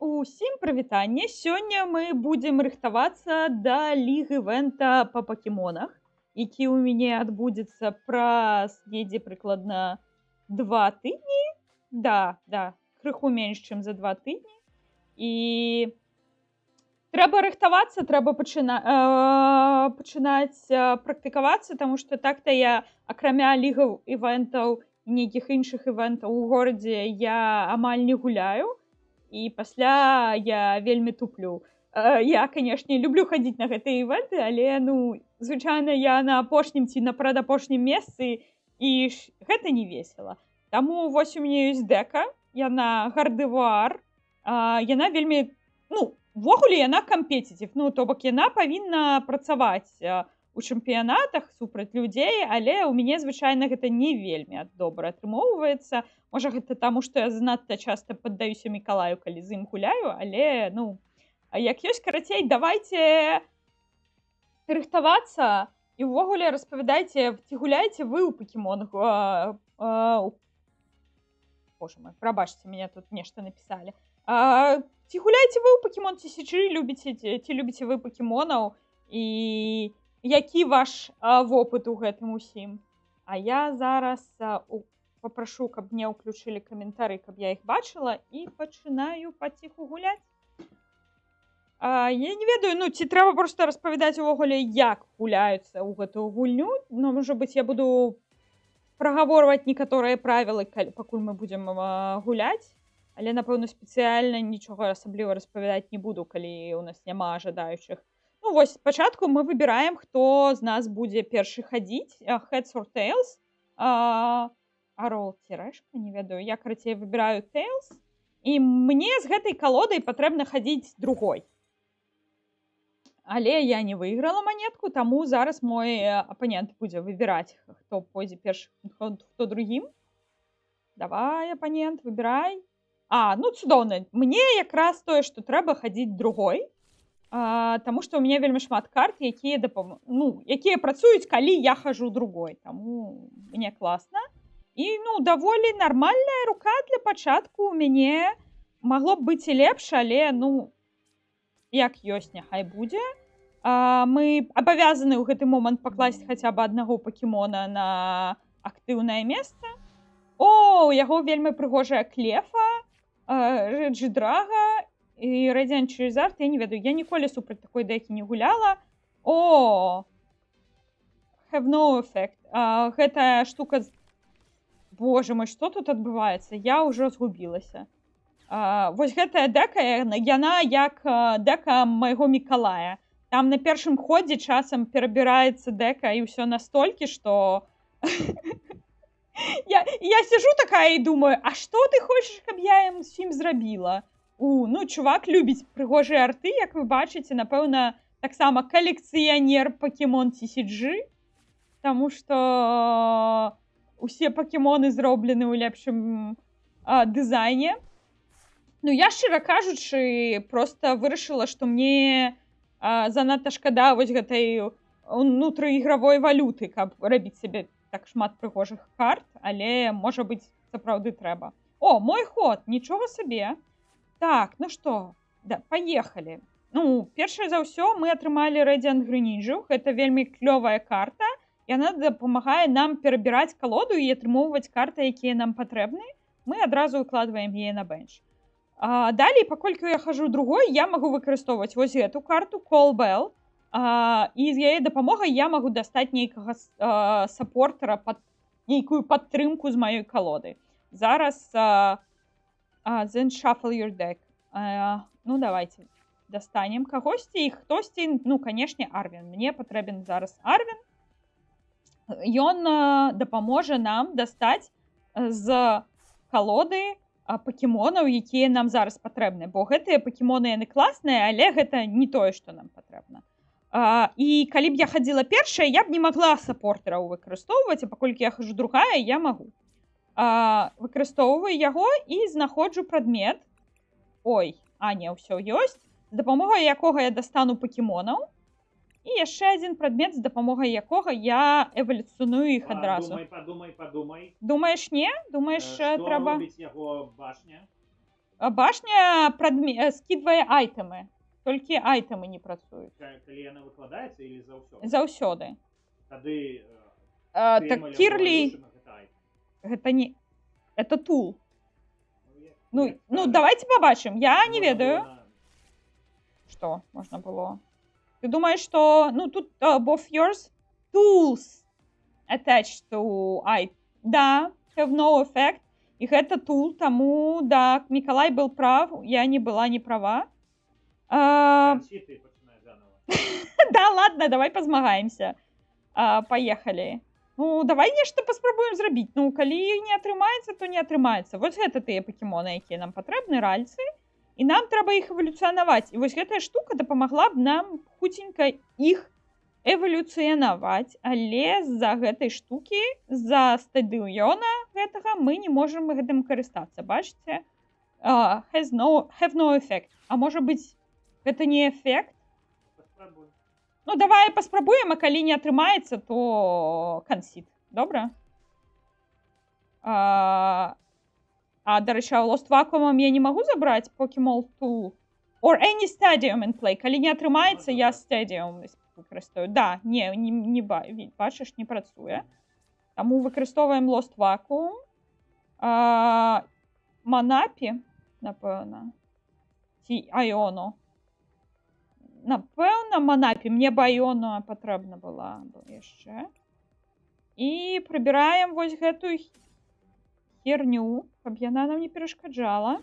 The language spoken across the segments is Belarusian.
Усім прывітанне! Сёння мы будзем рыхтавацца да ліг-івэнта па пакемонах, які ў мяне адбудзецца праз недзе прыкладна 2 тыдні. Да, крыху менш, чым за 2 тыдні. І трэба рыхтавацца, трэба пачынаць практыкавацца, таму што так-то я, акрамя лігаў івентаў, нейкіх іншых івентаў у горадзе, я амаль не гуляю. І пасля я вельмі туплю. Я, канешне, люблю хадзіць на гэтыя івенты, але, ну, звычайна я на апошнім ці на прадапошнім месцы, і гэта не весела. Таму вось у мяне ёсць дэка, яна Гардэвуар, яна вельмі, ну, увогуле яна кампетитив, ну, то бок яна павінна працаваць у чэмпіянатах супраць людзей, але ў мяне звычайна гэта не вельмі добра атрымоўваецца. Можа, гэта таму, што я занадта часта паддаюся Мікалаю, калі з ім гуляю, але, ну, а як ёсць, карацей, давайте рыхтавацца і ўвогуле распавядайце, ці гуляеце вы ў пакемонах. Боже мой, прабачце, меня тут нешта напісалі. Ці гуляеце вы ў Пакемон TCG, любіце, ці любіце вы пакемонаў і які ваш вопыт у гэтым усім? А я зараз папрашу, каб мне ўключылі каментары, каб я іх бачыла, і пачынаю паціху гуляць. Я не ведаю, ну, ці трэба проста распавядаць увогуле, як гуляюцца ў гэтую гульню, но, можа быць, я буду прагаворваць некаторыя правілы, пакуль мы будзем гуляць, але, напэўна, спецыяльна нічога асабліва распавядаць не буду, калі ў нас няма жадаючых. Ну, вось, спачатку мы выбіраем, хто з нас будзе першы хадзіць, heads or tails, арол ці рэшка, не ведаю. Я, карацей, выбіраю tails, і мне з гэтай калодай патрэбна хадзіць другой. Але я не выйграла манетку, таму зараз мой апанент будзе выбіраць, хто пойдзе першы, хто другім. Давай, апанент, выбірай. Ну цудоўна. Мне якраз тое, што трэба, хадзіць другой. Таму што ў мяне вельмі шмат карт, якія ну, якія працуюць, калі я хожу другой. Таму мне класна. І, ну, даволі нармальная рука для пачатку у мяне. Магло б быць і лепш, але, ну, як ёсць, няхай будзе. Мы абавязаны ў гэты момант пакласць хаця бы аднаго пакемона на актыўнае месца. О, у яго вельмі прыгожая Клефа, Рэджыдрага і Radiant Charizard. Я не ведаю, я ніколі супраць такой дэкі не гуляла. О! Have no effect. Гэтая штука. Боже мой, што тут адбываецца? Я ўжо згубілася. Вось гэтая дэка, яна як дэка майго Мікалая. Там на першым ходзе часам перабіраецца дэка і ўсё настолькі, што я сижу такая і думаю: «А што ты хочаш, каб я ім усім зрабіла?» Ну, чувак любіць прыгожыя арты, як вы бачыце, напэўна, таксама калекцыянер Пакемон TCG, таму што усе пакемоны зроблены ў лепшым дызайне. Ну, я, шчыра кажучы, просто вырашыла, што мне занадта шкада вось гэтай унутрыігравой валюты, каб рабіць сабе так шмат прыгожых карт, але, можа быць, сапраўды трэба. О, мой ход, нічога сабе. Так, ну што, да, поехали. Ну, першае за ўсё мы атрымалі Radiant Greninja. Гэта вельмі клёвая карта. Яна дапамагае нам перабіраць калоду і атрымоўваць карты, якія нам патрэбны. Мы адразу выкладваем яе на бенч. Далей, паколькі я хожу другой, я магу выкарыстоўваць вось гэту карту Call Bell. І з яе дапамогай я магу дастаць нейкага сапортера, нейкую падтрымку з маёй калоды. Зараз then shuffle your deck. Ну, давайте дастанем кагосьці, і хтосьці, ну, канешне, Арвін. Мне патрэбен зараз Арвін. Ён дапаможа нам дастаць з калоды пакемонаў, якія нам зараз патрэбны. Бо гэтыя пакемоны, яны класныя, але гэта не тое, што нам патрэбна. І калі б я хадзіла першая, я б не магла сапортераў выкарыстоўваць, а паколькі я хожу другая, я магу. Выкарыстоўваю яго і знаходжу прадмет. Ой, а не, ўсё ёсць. З дапамогай якога я дастану пакемонаў. І яшчэ адзін прадмет, з дапамогай якога я эвалюцыяную іх адразу. Падумай, падумай, падумай. Думаеш, не? Думаеш, Што трэба робіць яго башня? А башня скідвае айтэмы. Толькі айтэмы не працуюць. Калі яна выкладаецца или заўсёды? Заўсёды. Тады Так Тэмаль або Кірлі Алюшына гэта айтем. Гэта не... Это тул. Ну, як- Ну, як ну скажаш. давайте побачым. Я не Можна ведаю. было на- Что можно было? Ты думаешь, что... Ну, тут both yours tools attached to I. Да, have no effect. І гэта тул, таму, да, Миколай был прав, я не была не права. Канчи, ты пачынай заново. Да, ладно, давай пазмагаемся. Поехали. Ну, давай нешта паспрабуем зрабіць. Ну, калі не атрымаецца, то не атрымаецца. Вось гэта тыя пакемоны, якія нам патрэбны, ральцы. І нам трэба іх эвалюцыянаваць. І вось гэтая штука дапамагла б нам хуценька іх эвалюцыянаваць. Але з-за гэтай штукі, з-за стадыёна гэтага, мы не можам гэтым карыстацца. Бачыце? Have no effect. А можа быць, гэта не эфект? Паспрабуй. Ну, давай паспрабуем, а калі не атрымаецца, то кансід. Добра? Дарэчы, а Lost Vacuum я не магу забраць Pokemon Tool? Or any stadium in play. Калі не атрымаецца, я stadium выкарыстаю. Да, не, не, не бачыш, не працуе. Таму выкарыстоўваем Lost Vacuum. Манапі, напэўна. Ці Айону. Напэўна, Манапі. Мне б Айону патрэбна была б яшчэ. І прыбіраем вось гэтую херню, каб яна нам не перашкаджала.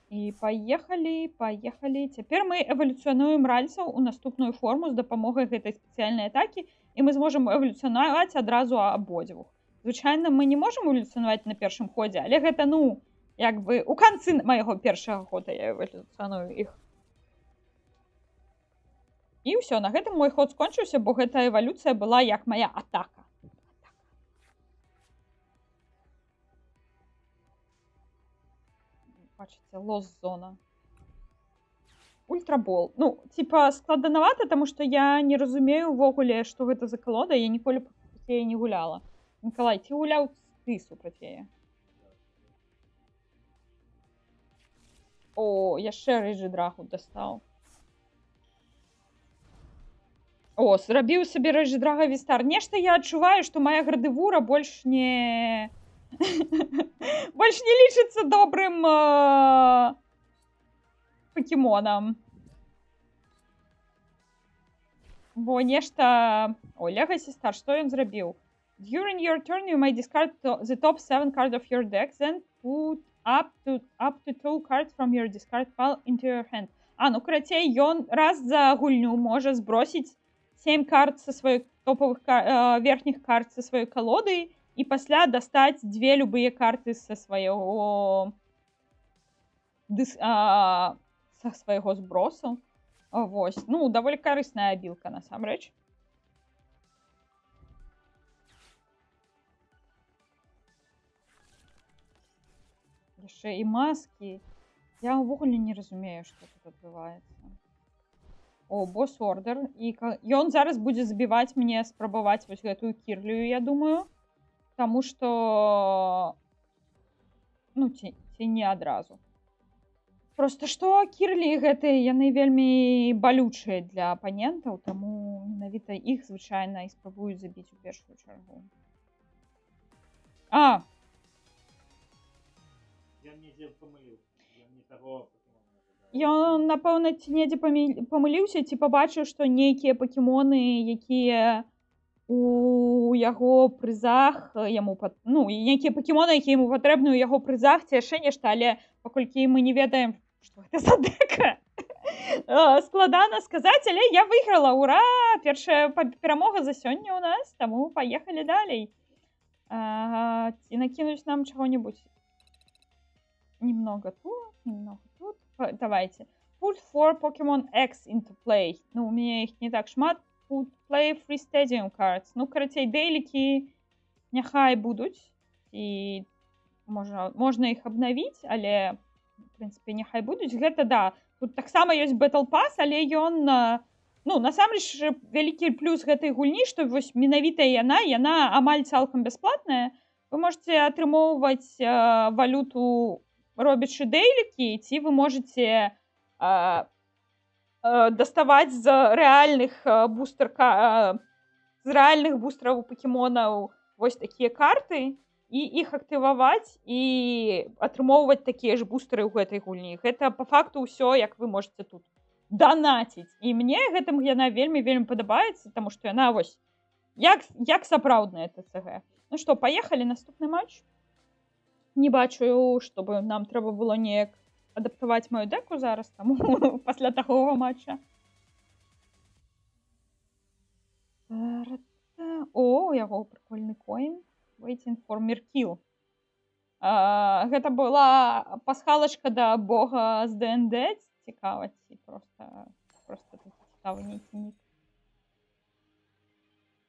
І паехалі, паехалі. Цяпер мы эвалюцыянуем ральцаў у наступную форму з дапамогай гэтай спецыяльнай атакі, і мы зможам эвалюцыянаваць адразу абодвух. Звычайна, мы не можам эвалюцыянаваць на першым ходзе, але гэта, ну, як бы у канцы майго першага хода я эвалюцыяную іх. І ўсё, на гэтым мой ход скончыўся, бо гэта эвалюцыя была як моя атака. Бачыце, лос-зона. Ультрабол. Ну, типа, складанавата, таму што я не разумею ўвогуле, што гэта за калода, я ніколі супраць яе не гуляла. Мікалай, ці гуляў ты супраць яе? О, яшчэ рыжы драгу дастаў. О, зрабіў сабе рыжы драга Вістар. Нешта я адчуваю, што моя градывура больш не... Больш не лічыцца добрым пакемонам. Бо нешта... О, Legacy Star, што ён зрабіў? During your turn you may discard the top 7 card of your deck, then put up to 2 cards from your discard pile into your hand. А, ну, карацей, ён раз за гульню можа збросіць 7 карт са сваёй топовых верхніх карт са сваёй калоды і пасля дастаць дзве любыя карты са свайго дыс-, а, са свайго збросу. Вось. Ну, даволі карысная абілка, насамрэч. Яшчэ і маскі. Я ўвогуле не разумею, што тут адбываецца. О, босс-ордер. І ён зараз будзе забіваць мне, спрабаваць вось гэтую кірлію, я думаю. Таму што... Ну, ці не адразу. Просто што кірлі гэтыя, яны вельмі балючыя для апанентаў, таму менавіта іх, звычайна, і спрабуюць забіць у першую чаргу. А! Ён недзе памыліўся. Ён не таго пакемона нагадаў. Ён, напэўна, ці недзе памыліўся, ці пабачыў, што нейкія пакемоны, якія у яго прызах, яму пат-, ну, нейкія пакемоны, якія яму патрэбны ў яго прызах, ці яшчэ нешта, але паколькі мы не ведаем, што гэта за дэка, складана сказаць, але я выйграла, ура! Першая перамога за сёння ў нас, таму паехалі далей. Ці накінуць нам чаго-небудзь? Немного тут, немного тут. Давайте. Put 4 Pokemon X into play. Ну, у меня их не так шмат. Put play 3 Stadium cards. Ну, карацей, дейлікі няхай будуць. І можна іх абнавіць, але, в прынцыпе, няхай будуць. Гэта, да, тут таксама ёсць Battle Pass, але ён, ну, насамрэч, вялікі плюс гэтай гульні, што вось менавіта яна амаль цалкам бясплатная. Вы можете атрымоўваць валюту робячы дэйлікі, ці вы можете даставаць з рэальных з рэальных бустераў пакемонаў вось такія карты і іх актываваць і атрымоўваць такія ж бустеры ў гэтай гульні. Гэта по факту ўсё, як вы можете тут данаціць. І мне гэтым яна вельмі вельмі падабаецца, таму што яна вось як сапраўдная ТЦГ. Ну што, паехалі, наступны матч. Не бачу, чтобы нам трэба было неяк адаптаваць маю деку зараз, таму пасля такога матча. О, у яго прикольны коін. Waiting for Merkill. Гэта была пасхалачка да бога з ДНД. Цікава, ці просто такі цікавы нейкі нік.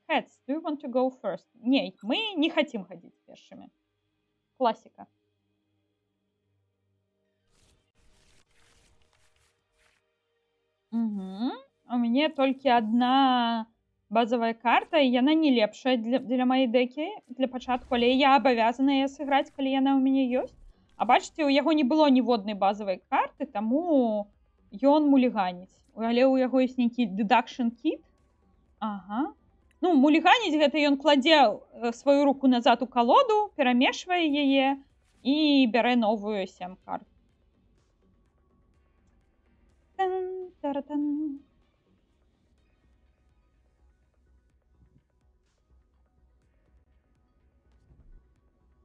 Heads, do you want to go first? Не, мы не хотим хадзіць першымі. Класіка. Угу. У мяне толькі адна базовая карта, і яна не лепшая для маёй дэкі для пачатку, але я абавязана яе сыграць, калі яна ў мяне ёсць. А бачыце, у яго не было ніводнай базавай карты, таму ён муліганіць. Але ў яго ёсць нейкі deduction kit. Ага. Ну, муліганіць гэта ён кладзе сваю руку назад у калоду, перамешвае яе і бярэ новую 7 карт. Тан-таратан.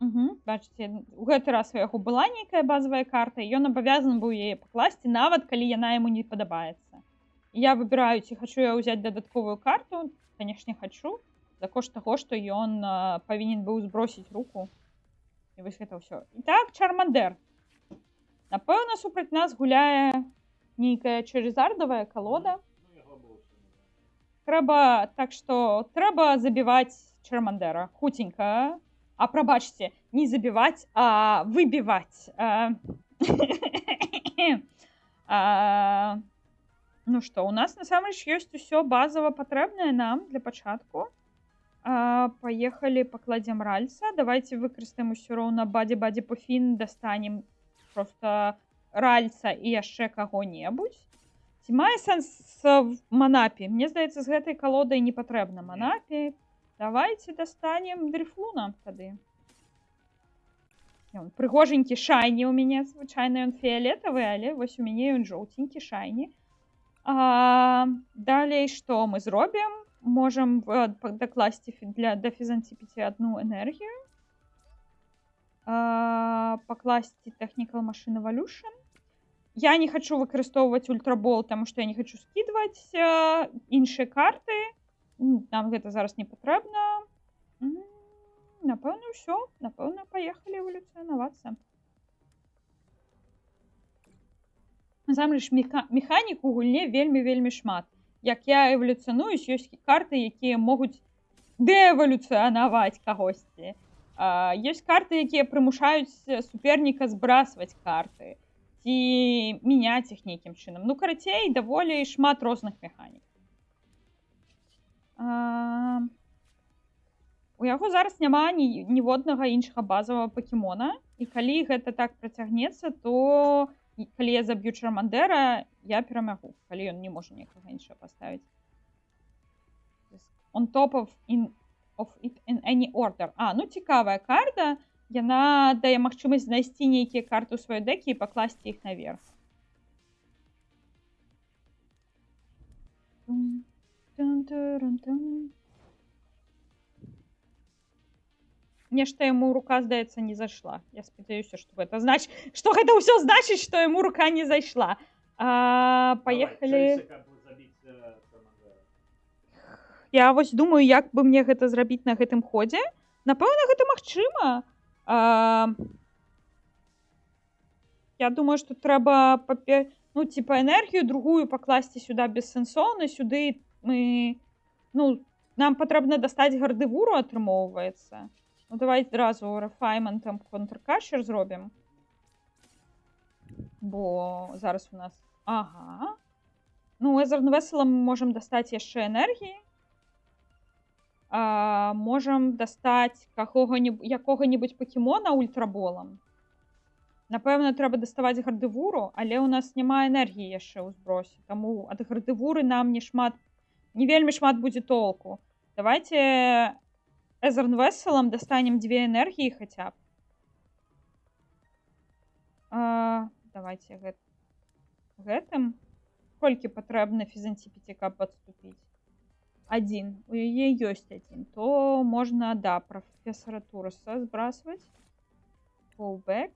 Угу, бачыце, у гэты раз у яго была нейкая базавая карта, і ён абавязаны быў яе пакласці, нават калі яна яму не падабаецца. Я выбіраю, ці хачу я ўзяць дадатковую карту, канешне, хачу, за кошт таго, што ён павінен быў збросіць руку. І вось гэта ўсё. І так, Чармандер. Напэўна, супраць нас гуляе нейкая чарызардавая калода. Трэба, так што трэба забіваць Чармандера хуценька. А прабачце, не забіваць, а выбіваць. Ну што, у нас насамрэч ёсць усё базава патрэбнае нам для пачатку. Паехалі, пакладзем Ральца. Давайте выкарыстаем усё роўна Бадзі-Бадзі Пуфін, дастанем просто Ральца і яшчэ каго-небудзь. Ці мае сэнс Манапі? Мне здаецца, з гэтай калодай не патрэбна Манапі. Давайте достанем Дрифлуна тады. Ён прыгоженькі шайні ў мяне, звычайна ён фіялетавы, але вось у мяне ён жоўценькі шайні. Далей што мы зробім? Можам дакласці да Фізантіпіці одну энергію. Пакласці Technical Machine Evolution. Я не хочу выкарыстоўваць ультрабол, таму што я не хочу скідваць іншыя карты. Нам гэта зараз не патрэбна. Напэўна, ўсё. Напэўна, паехалі эвалюцыянавацца. Насамрэч, механік у гульне вельмі-вельмі шмат. Як я эвалюцыянуюсь, ёсць карты, якія могуць дэвалюцыянаваць кагосьці. Ёсць карты, якія прымушаюць суперніка збрасваць карты ці мяняць іх нейкім чынам. Ну, карацей, даволі шмат розных механік. У яго зараз няма ніводнага іншага базавага пакемона. І калі гэта так працягнецца, то калі я заб'ю Чармандера, я перамагу, калі ён не можа некага іншага паставіць. On top of it in any order. Ну цікавая карта. Яна дае магчымасць знайсці нейкія карты ў сваёй дэкі і пакласці іх наверх. Нешта яму рука, здаецца, не зайшла. Я спадзяюся, што гэта значыць, што гэта ўсё значыць, што яму рука не зайшла. Паехалі. Я вось думаю, як бы мне гэта зрабіць на гэтым ходзе. Напэўна, гэта магчыма. Я думаю, што трэба ну, типа, энергію другую пакласці сюда бессэнсоўна. Сюды мы... Ну, нам патрэбна дастаць Гардывуру, атрымоўваецца. Ну, давай адразу рэфайментам контркашер зробім. Бо зараз у нас... Ага. Ну, Эзерн Веселам мы можам дастаць яшчэ энергіі. Можам дастаць якога-небудзь пакемона ультраболам. Напэўна, трэба даставаць Гардывуру, але ў нас няма энергіі яшчэ ў збросе, таму ад Гардывуры нам не шмат, не вельмі шмат будзе толку. Давайте Эзерн Весселам дастанем дзве энергіі хаця б. Давайте гэтым. Колькі патрэбна Фізантіпіці, каб адступіць? Адзін. У яе ёсць адзін. То можна, да, прафесара Тураса збрасваць. Go back.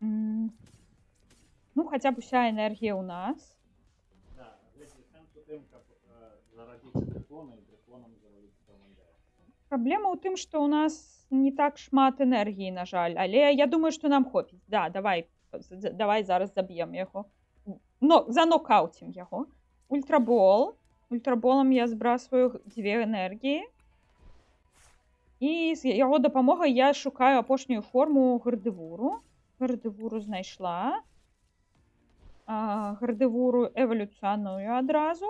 Ну, хаця б уся энергія ў нас. Да, глядзі, сэнс у тым, каб зарадзіць дрыфлона і дрыфлонам заваліць Саламандера. Праблема ў тым, што ў нас не так шмат энергіі, на жаль, але я думаю, што нам хопіць. Да, давай зараз заб'ем яго. Но, занокауцім яго. Ультрабол. Ультраболам я збрасваю дзве энергіі. І з яго дапамогай я шукаю апошнюю форму Гардывуру. Гардывуру знайшла. Гардывуру эвалюцыяную адразу.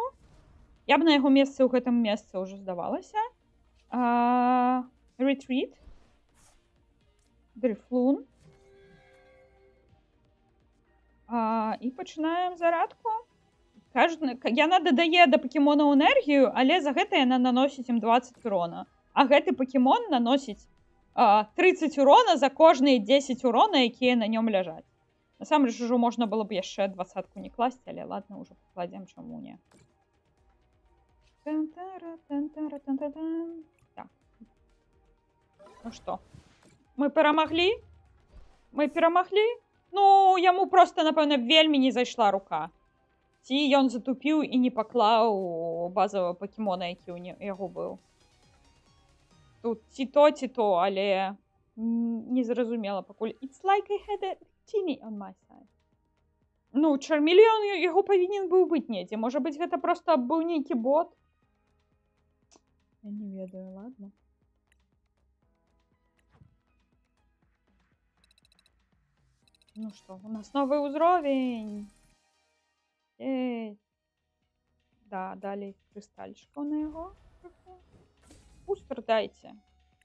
Я б на яго месцы ў гэтым месцы ўжо здавалася. Retreat. Дрыфлун. І пачынаем зарадку. Кажуць, яна дадае да пакемонаў энергію, але за гэта яна наносіць ім 20 урона. А гэты пакемон наносіць 30 урона за кожныя 10 урона, якія на нём ляжаць. Насамрэч, ужо можна было б яшчэ двадцатку не класці, але ладно, ўжо пакладзем, чаму не. Тан-тара-тан-тара-тан-та-тан. Так. Ну што, мы перамаглі? Мы перамаглі? Ну, яму проста, напэўна, вельмі не зайшла рука. Ці ён затупіў і не паклаў базавага пакемона, які ў яго быў. Тут ці то, ці то, але незразумела пакуль. It's like I had a Victini on my side. Ну, Чармілеон яго павінен быў быць недзе. Можа быць, гэта проста быў нейкі бот? Я не ведаю, ладно. Ну что, у нас новый узровень. Эй. Да, дали кристальчиков на его. Бустер дайте.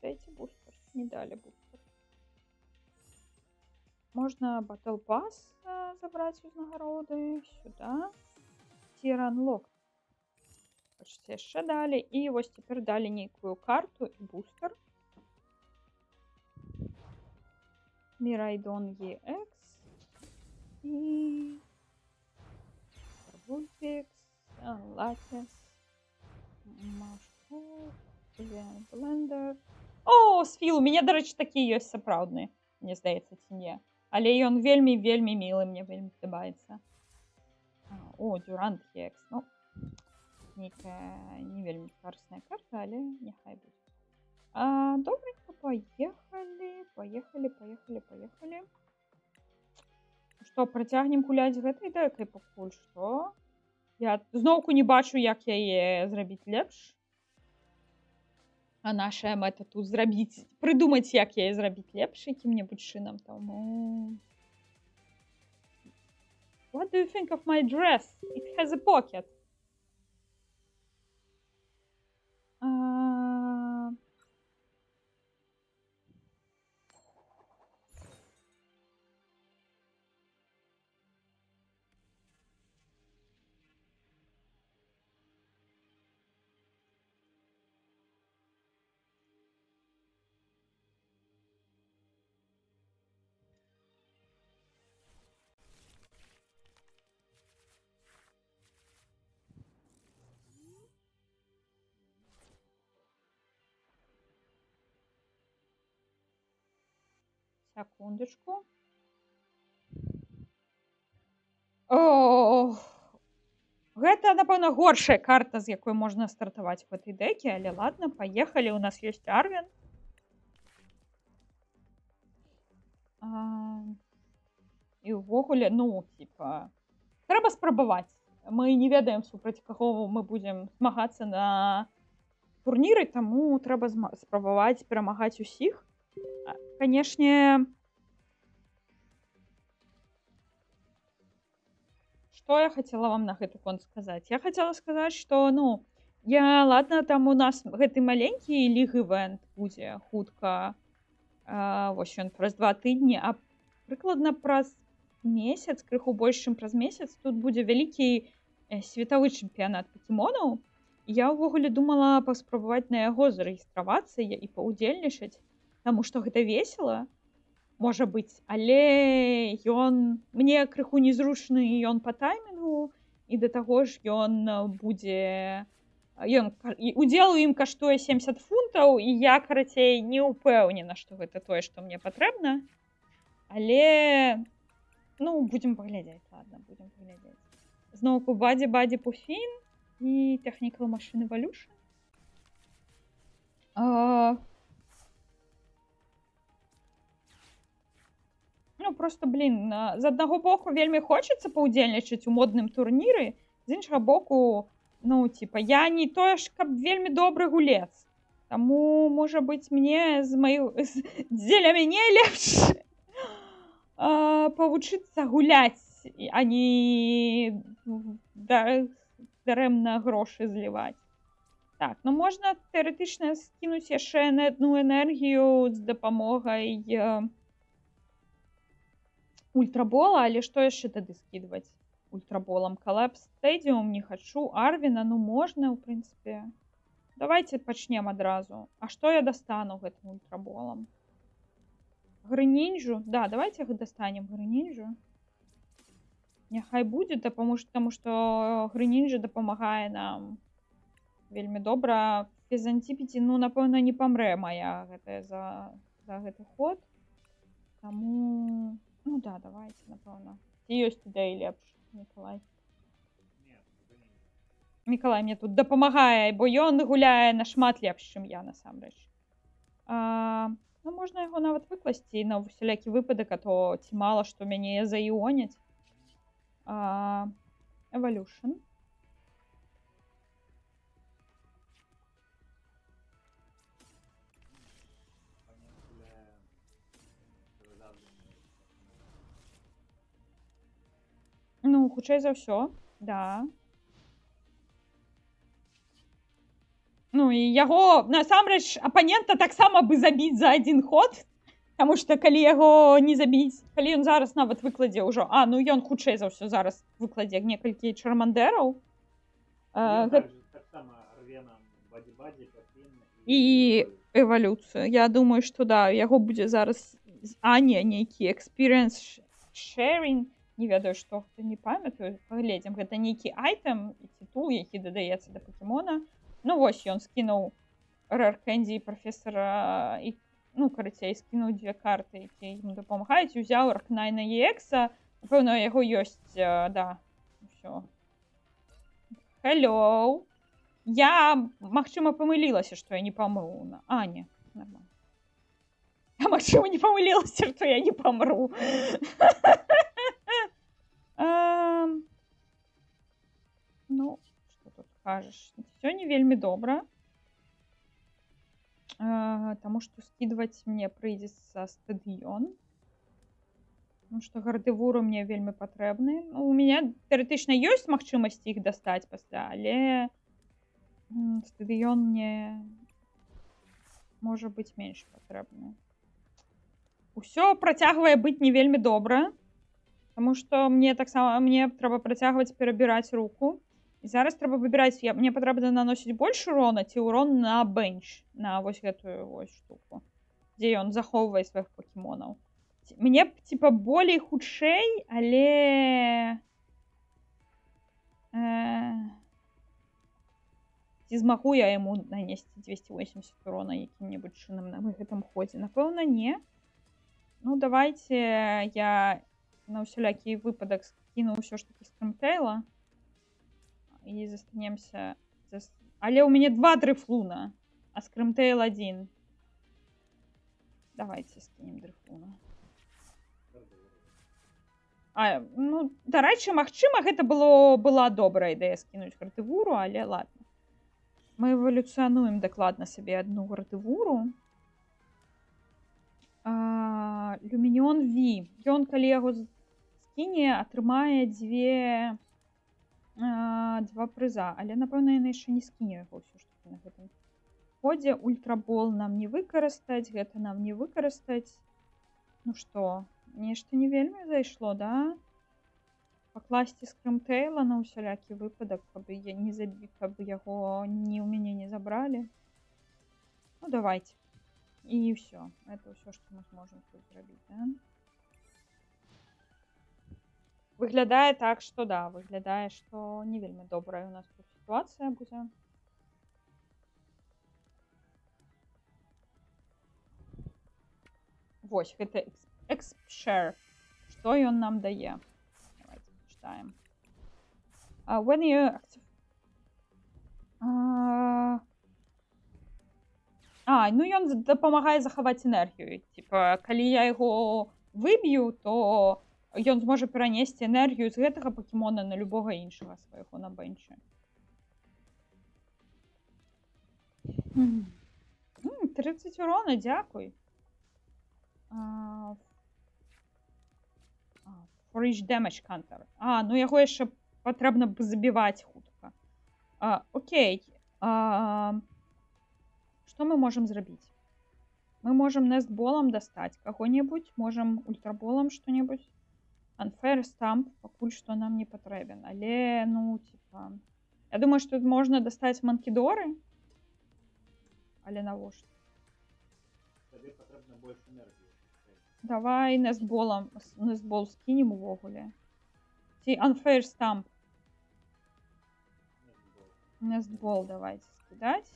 Дайте бустер. Не дали бустер. Можно Battle Pass забрать из нагороды. Сюда. Tier Unlocked. Почти еще дали. И вот теперь дали некую карту и бустер. Мирайдон EX. И Вульпикс, Латис, Машку, Блендер. О, Сфіл, у мяне, дарэчы, такі ёсць сапраўдны, мне здаецца, ці не. Але ён вельмі, вельмі мілы, мне вельмі падабаецца. О, Дюрант EX. Ну, нейкая не вельмі карысная карта, але няхай будзе. Добренько, поехали, поехали, поехали, поехали. Што, працягнем гуляць з гэтай дэкай пакуль што? Я зноўку не бачу, як яе зрабіць лепш. А наша мэта тут прыдумаць, як яе зрабіць лепш якім-небудзь чынам. Таму... What do you think of my dress? It has a pocket. Секундочку. Ох, гэта, напэўна, горшая карта, з якой можна стартаваць в гэтай дэке, але ладно, поехали, у нас ёсць Арвен. І ўвогуле, трэба спрабаваць. Мы не ведаем, супраць каго мы будзем змагацца на турніры, таму трэба спрабаваць перамагаць усіх. Канешне, что я хотела вам на гэты конт сказаць? Я хотела сказаць, что, ну, я, ладно, там у нас гэты маленькі лиг-ивент будзе хутка, Вось ён праз 2 тыдні, а прыкладна праз месяц, крыху больш, чым праз месяц, тут будзе вялікі светавы чэмпіянат пакемонаў. Я ўвогуле думала паспрабаваць на яго зарэгістравацца і паўдзельнічаць, таму што гэта весела, можа быць, але ён мне крыху незручны, ён па таймінгу, і да таго ж ён будзе ён удзел у ім каштуе 70 фунтаў, і я, карацей, не ўпэўнена, што гэта тое, што мне патрэбна. Але, ну, будзем паглядзець, ладно, будзем паглядзець. Зноўку Бадзі Бадзі Пуфін і Technical Machine Evolution. Ну, просто, блин, з аднаго боку, вельмі хочацца паўдзельнічаць у модным турніры, з іншага боку, ну, типа, я не тое ж, каб вельмі добры гулец. Таму, можа быць, мне з маю дзеля мяне лепш павучыцца гуляць, а не дарэмна грошы зліваць. Так, ну, можна тэарэтычна скінуць яшчэ на одну энергію з дапамогай ультрабола, але што яшчэ тады скідваць ультраболам? Калапс Стэдіум не хачу, Арвіна, ну, можна, ў прынцыпе. Давайте пачнем адразу. А што я дастану гэтым ультраболам? Грынінджу? Да, давайте дастанем Грынінджу. Няхай будзе, таму што Грынінджа дапамагае нам вельмі добра. Фезантіпіці, ну, напэўна, не памрэ моя гэтая за гэты ход. Таму, ну да, давайте, напэўна. Ці ёсць ідэі лепш, Мікалай? Не, Грынінджа. Мікалай мне тут дапамагае, бо ён гуляе нашмат лепш, чым я насамрэч. Ну, можна яго нават выкласці на усялякі выпадак, а то ці мала што мяне заіоняць. Evolution. Оппонент гуляе задавленный. Ну, хутчэй за ўсё, да. Ну, і яго насамрэч апанента таксама бы забіць за адзін ход, таму што калі яго не забіць, калі ён зараз нават выкладзе ўжо, ну ён хутчэй за ўсё зараз выкладзе некалькі чармандэраў. Таксама Арвенам Бадзі-Бадзі, Пафін І эвалюцыю. Я думаю, што да, яго будзе зараз не, нейкі experience sharing, не ведаю, што гэта, не памятаю, паглядзім, гэта нейкі айтем ці тул, які дадаецца да пакемона. Ну вось ён скінуў Rare Candy прафесара і, ну, карацей, скінуў дзве карты, якія ему дапамагаюць, узяў Аркнайна EX, напэўна, у яго ёсць, да, ўсё. Hello. Я, магчыма, памылілася, што я не памру. Не, нормально. Я, магчыма, не памылілася, што я не памру. Ну, што тут кажаш? Всё не вельмі добра. Таму што скідваць мне прыйдзецца стадыён. Потому што гардывуры мне вельмі патрэбны. Ну, у меня тэарэтычна ёсць магчымасць іх дастаць пасля, але стадыён мне можа быць менш патрэбны. Усё працягвае быць не вельмі добра, таму што мне таксама мне трэба працягваць перабіраць руку. І зараз трэба выбіраць, мне патрэбна наносіць больш урона ці урон на бенч, на вось гэтую вось штуку, дзе ён захоўвае сваіх пакемонаў. Мне б, типа, болей хутчэй, але ці змагу я яму нанесці 280 урона якім-небудзь чынам на гэтым ходзе? Напэўна, не. Ну, давайте я на ўсялякі выпадак скіну ўсё ж такі Скрымтэйла і застанемся. Але ў мяне два Дрыфлуна, а Скрымтэйл адзін. Давайте скінем Дрыфлуна. Ну, дарэчы, магчыма, гэта была добрая ідэя скінуць гардывуру, але ладно. Мы эвалюцыянуем дакладна сабе адну гардывуру. Люмініон V. Ён, калі яго скіне, атрымае два прыза. Але, напэўна, ён яшчэ не скіне яго ўсё ж такі на гэтым ходзе. Ультрабол нам не выкарыстаць, гэта нам не выкарыстаць. Ну што, нешта не вельмі зайшло, да? Пакласці Скрымтэйла на ўсялякі выпадак, каб я не забі, каб яго ні ў мяне не забралі. Ну, давайте. І ўсё. Это ўсё, што мы зможам тут зрабіць, да? Выглядае так, што да, выглядае, што не вельмі добрая у нас тут сітуацыя будзе. Вось, гэта Expshare. Што ён нам дае? Давайте пачытаем. When you active... Ну ён дапамагае захаваць энергію. Типа, калі я яго выб'ю, то ён зможа перанесці энергію з гэтага пакемона на любога іншага свайго на бэнчы. 30 урона, дзякуй. For each damage counter. Ну яго яшчэ патрэбна б забіваць хутка. Окей. Што мы можам зрабіць? Мы можам нестболам дастаць каго-небудзь, можам ультраболам што-небудзь. Unfair Stamp пакуль што нам не патрэбен. Але, ну, типа... Я думаю, што тут можна дастаць манкідоры. Але навошта? Табе патрэбна больш энергіі. Давай нестбол скінем увогуле. Ці Unfair Stamp. Нестбол давайте скідаць.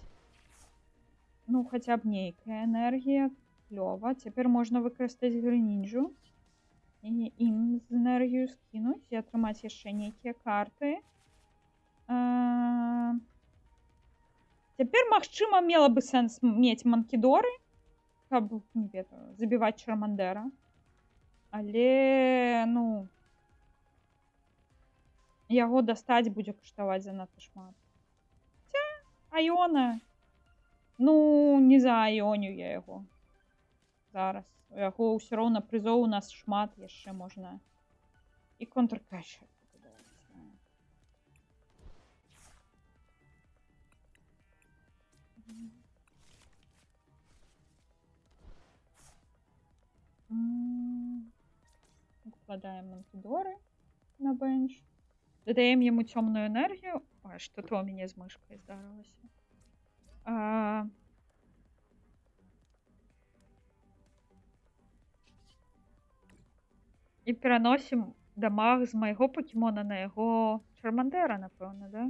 Ну, хаця б нейкая энергія. Клёва. Цяпер можна выкарыстаць Грынінджу. І ім з энергію скінуць і атрымаць яшчэ нейкія карты. Цяпер, магчыма, мела бы сэнс мець манкідоры, каб, не ведаю, забіваць Чармандэра. Але, ну, яго дастаць будзе каштаваць занадта шмат. Хаця, Айона. Ну, не за Айоню я яго. Зараз. У яго ўсё роўна прызоў у нас шмат, яшчэ можна і контркэшер. Укладаем манкідоры на бенч. Додаем яму цёмную энергію. Ой, што-то у мяне з мышкай здарылася. І пераносім дамаг з майго пакемона на яго Чармандэра, напэўна, да?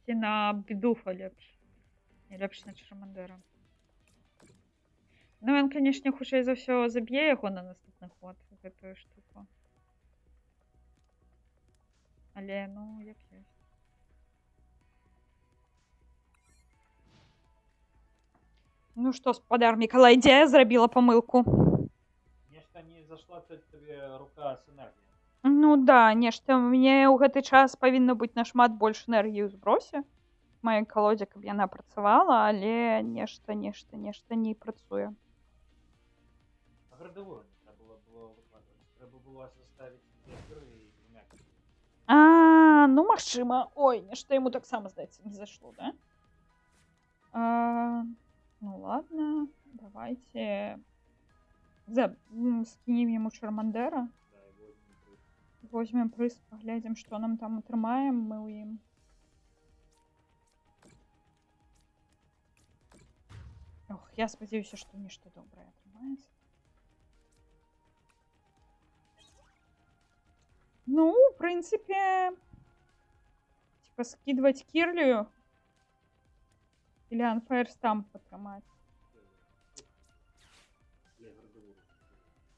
Ці на Бідуфа лепш. Не, лепш на Чармандэра. Ну, ён, канешне, хутчэй за ўсё заб'е яго на наступны ход, гэтую штуку. Але, ну, як ёсць. Ну што, спадар Мікалай, дзе я зрабіла памылку? Нешта не зашла табе рука з энергіяй. Ну да, нешта у мяне ў гэты час павінна быць нашмат больш энергіі ў збросе. Маёй калодзе, каб яна працавала, але нешта не працуе. А Гардевуру не трэба было выкладваць. Трэба было заставіць две тры і двумя кідаць. Ну, магчыма. Ой, нешта яму таксама, здаецца, не зайшло, да? Ну ладно, давайте скінем яму Чармандэра. Да, і возьмем прыз. Возьмем прыз, паглядзім, што нам там атрымаем мы ў ім. Ох, я спадзяюся, што нешта добрае атрымаецца. Ну, в прынцыпе, типа скидывать Кирлию или Unfair Stamp атрымаць.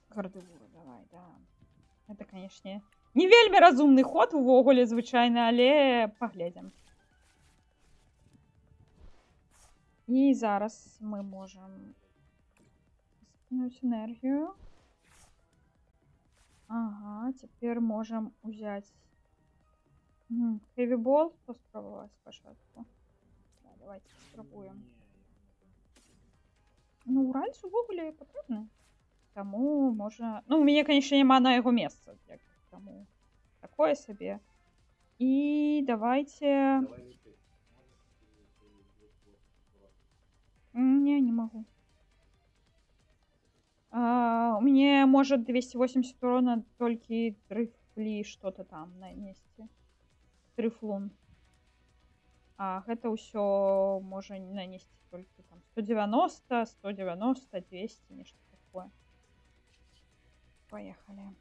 Гардевуру, давай, да. Это, конечно, не вельмі разумны ход увогуле, звычайна, але паглядзім. І зараз мы можам скінуць энергію. Ага, цяпер можам узяць Heavy Ball, паспрабаваць спачатку. Да, давайте паспрабуем. Ну, Ральс увогуле патрэбны. Таму можа... Ну, у мяне, конечно, няма на яго месца. Як, таму такое сабе. І давайте... Не, не магу. У мяне можа 280 урона толькі дрыфлі что-то там нанесці. Дрыфлун. А гэта ўсё можа нанесці толькі там 190, 190, 200, нешта такое. Поехали.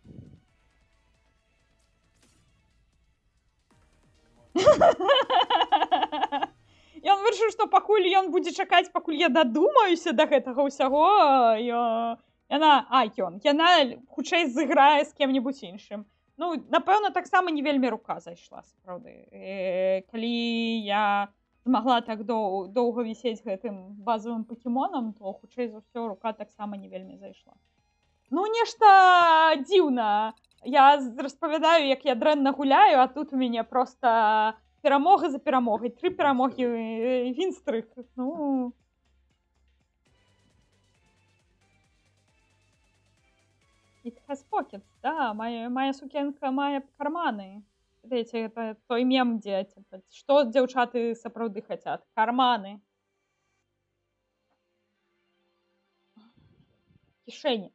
Ён вырашыў, што пакуль ён будзе чакаць, пакуль я дадумаюся да гэтага ўсяго, яна, яна хутчэй зыграе з кем-небудзь іншым. Ну, напэўна, таксама не вельмі рука зайшла, сапраўды. Калі я змагла так доўга вісець гэтым базавым пакемонам, то хутчэй за ўсё рука таксама не вельмі зайшла. Ну, нешта дзіўна. Я распавядаю, як я дрэнна гуляю, а тут у мяне проста перамога за перамогай. 3 перамогі, вінстрык. Ну... It has pockets, да, моя сукенка мае карманы. Ведаеце, гэта той мем, дзе, типа, што дзяўчаты сапраўды хацят? Карманы. Кішэні.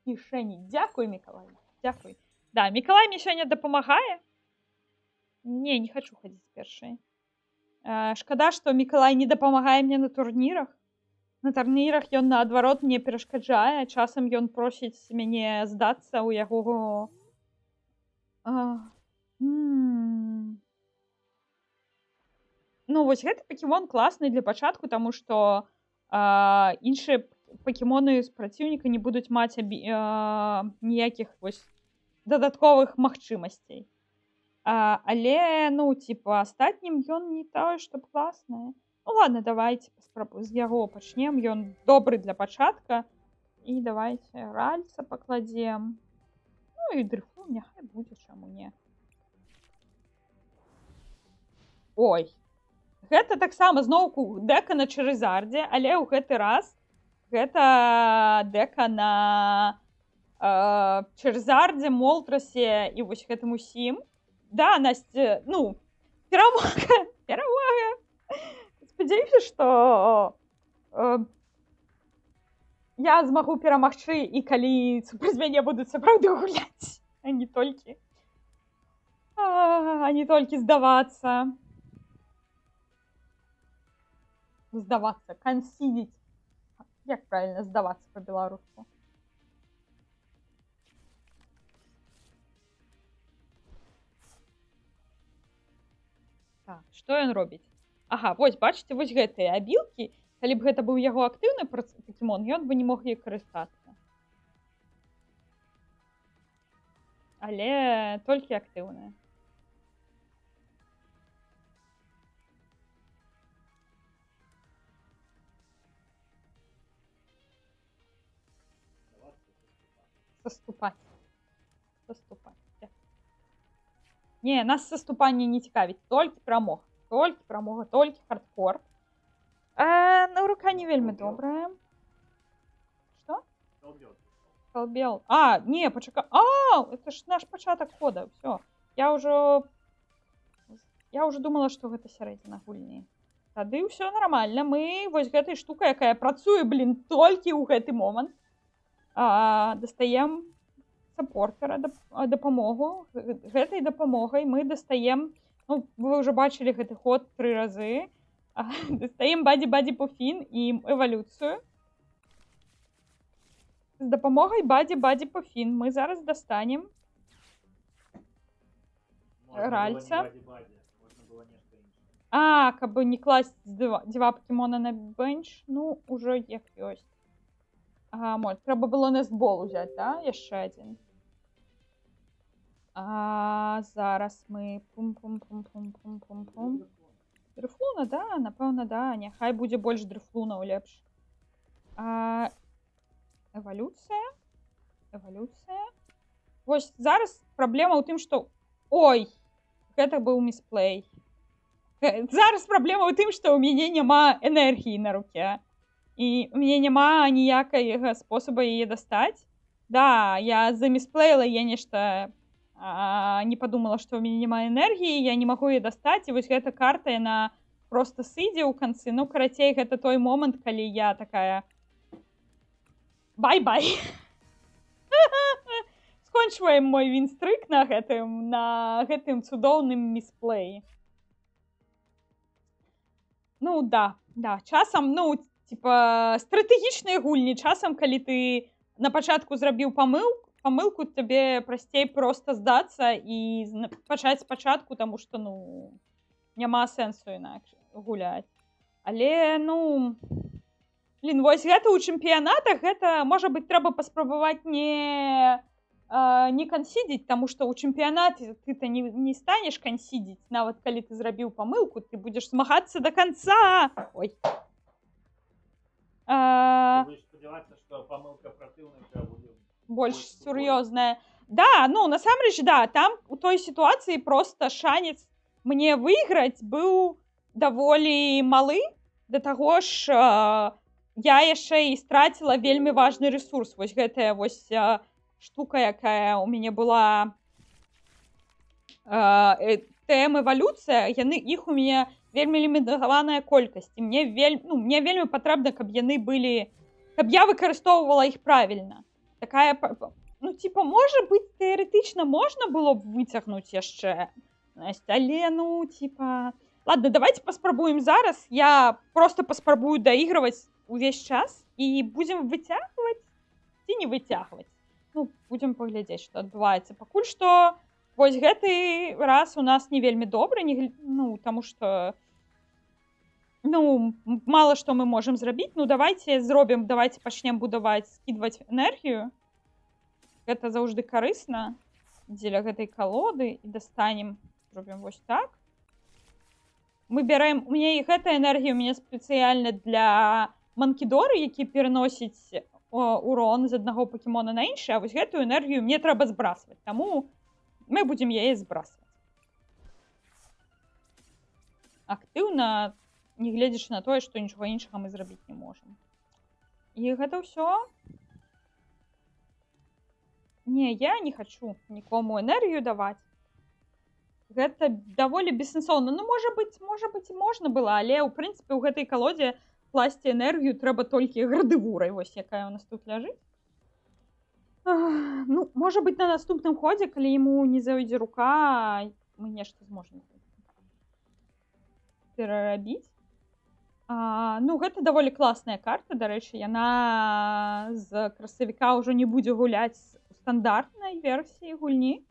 Кішэні. Дзякуй, Мікалай. Дзякуй. Да, Мікалай мне сёння дапамагае. Не, не хачу хадзіць першай. Шкада, што Мікалай не дапамагае мне на турнірах. На турнірах ён, наадварот, мне перашкаджае. Часам ён просіць мяне здацца ў яго... Ну, вось гэты пакемон класны для пачатку, таму што іншыя пакемоны з праціўніка не будуць маць ніякіх вось дадатковых магчымасцей. Але, ну, типа, астатнім ён не тое, чтоб класны. Ну, ладно, давайте з яго пачнем. Ён добры для пачатка. І давайте Ральца пакладзем. Ну, і Дрыфлун няхай будзе, чаму не. Ой. Гэта таксама зноўку дэка на Чарызардзе, але ў гэты раз гэта дэка на Чарызардзе, Молтрасе і вось гэтым усім. Да, Настя, ну, перамога, перамога. Спадзяюся, што я змагу перамагчы і калі супраць мяне будуць сапраўды гуляць, а не толькі здавацца. Здавацца, кансідзіць. Як правильно здавацца па-беларуску? Так, што ён робіць? Ага, вось, бачыце, вось гэтыя абілкі. Калі б гэта быў яго актыўны пакемон, ён бы не мог ей карыстацца. Але толькі актыўныя. Саступаць. Саступаць. Не, нас саступанне не цікавіць. Толькі перамога. Толькі перамога, толькі хардкор. Ну, рука не вельмі добрая. Што? Колбел. А, не, пачакай. А, это ж наш пачатак хода. Всё. Я ўжо думала, што гэта сярэдзіна гульні. Тады ўсё нармальна. Мы вось гэтай штукай, якая працуе, блин, толькі ў гэты момант, дастаем сапортера, дапамогу. Гэтай дапамогай мы дастаем, ну, вы ўжо бачылі гэты ход 3 разы, дастаем Бадзі-Бадзі Пуфін і эвалюцыю. З дапамогай Бадзі-Бадзі Пуфін мы зараз дастанем Ральца. А, каб не класць два пакемона на бенч, ну, ўжо як ёсць. Ага, мо, трэба было нестбол узяць, да? Яшчэ адзін. А, зараз мы пум-пум-пум-пум-пум-пум-пум. Дрыфлуна, да, напэўна, да. Няхай будзе больш дрыфлунаў лепш. Эвалюцыя. Эвалюцыя. Вось зараз праблема ў тым, што... Ой! Гэта быў місплей. Зараз праблема ў тым, што ў мяне няма энергіі на руке. І у мяне няма ніякага спосаба яе дастаць. Да, я замісплеіла, я нешта не падумала, што ў мяне няма энергіі, я не магу яе дастаць. І вось гэта карта, яна Просто сыдзе ў канцы. Ну, карацей, гэта той момант, калі я такая: «Бай-бай». Скончваем мой вінстрык на гэтым цудоўным місплеі. Ну да, часам, ну, типа, стратэгічныя гульні, часам, калі ты на пачатку зрабіў памылку, табе прасцей просто здацца і пачаць спачатку, таму што, ну, няма сэнсу інакш гуляць. Але, ну, блин, вось гэта ў чэмпіянатах, гэта, можа быць, трэба паспрабаваць не кансідзіць, таму што ў чэмпіянаце ты-то не станеш кансідзіць, нават калі ты зрабіў памылку, ты будзеш змагацца до конца. Ой. Ты будзеш спадзявацца, што памылка праціўніка будзе больш больш тупой. Сур'ёзная. Да, ну, насамрэч, да, там у той сітуацыі просто шанец мне выйграць быў даволі малы. Да таго ж, я яшчэ і страціла вельмі важны рэсурс. Вось гэтая вось штука, якая ў мяне была, ТМ эвалюцыя, яны, іх у мяне вельмі лімітаваная колькасць. І ну, мне вельмі патрэбна, каб яны былі, каб я выкарыстоўвала іх правільна. Такая, ну, типа, можа быць, тэарэтычна можна было б выцягнуць яшчэ, Настя, але, ну, типа. Ладно, давайте паспрабуем зараз. Я просто паспрабую даігрываць увесь час і будзем выцягваць ці не выцягваць. Ну, будзем паглядзець, што адбываецца. Пакуль што вось гэты раз у нас не вельмі добра, не, ну, таму што, ну, мала што мы можам зрабіць. Ну, давайте зробім, давайте пачнем будаваць, скідваць энергію. Гэта заўжды карысна дзеля гэтай калоды, і дастанем, зробім вось так. Мы бярэм, у мяне і гэтая энергія у мяне спецыяльна для Манкідоры, які пераносіць урон з аднаго пакемона на іншы, а вось гэтую энергію мне трэба збрасваць. Таму мы будзем яе збрасваць. Актыўна, не гледзячы на тое, што нічога іншага мы зрабіць не можам. І гэта ўсё. Не, я не хачу нікому энергію даваць. Гэта даволі бессэнсоўна. Ну, можа быць, і можна было, але ў прынцыпе ў гэтай калодзе класці энергію трэба толькі Градывурай, вось якая ў нас тут ляжыць. Ах, ну, можа быць, на наступным ходзе, калі яму не зойдзе рука, мы нешта зможам перарабіць. Ну, гэта даволі класная карта, дарэчы, яна з красавіка ўжо не будзе гуляць у стандартнай версіі гульні.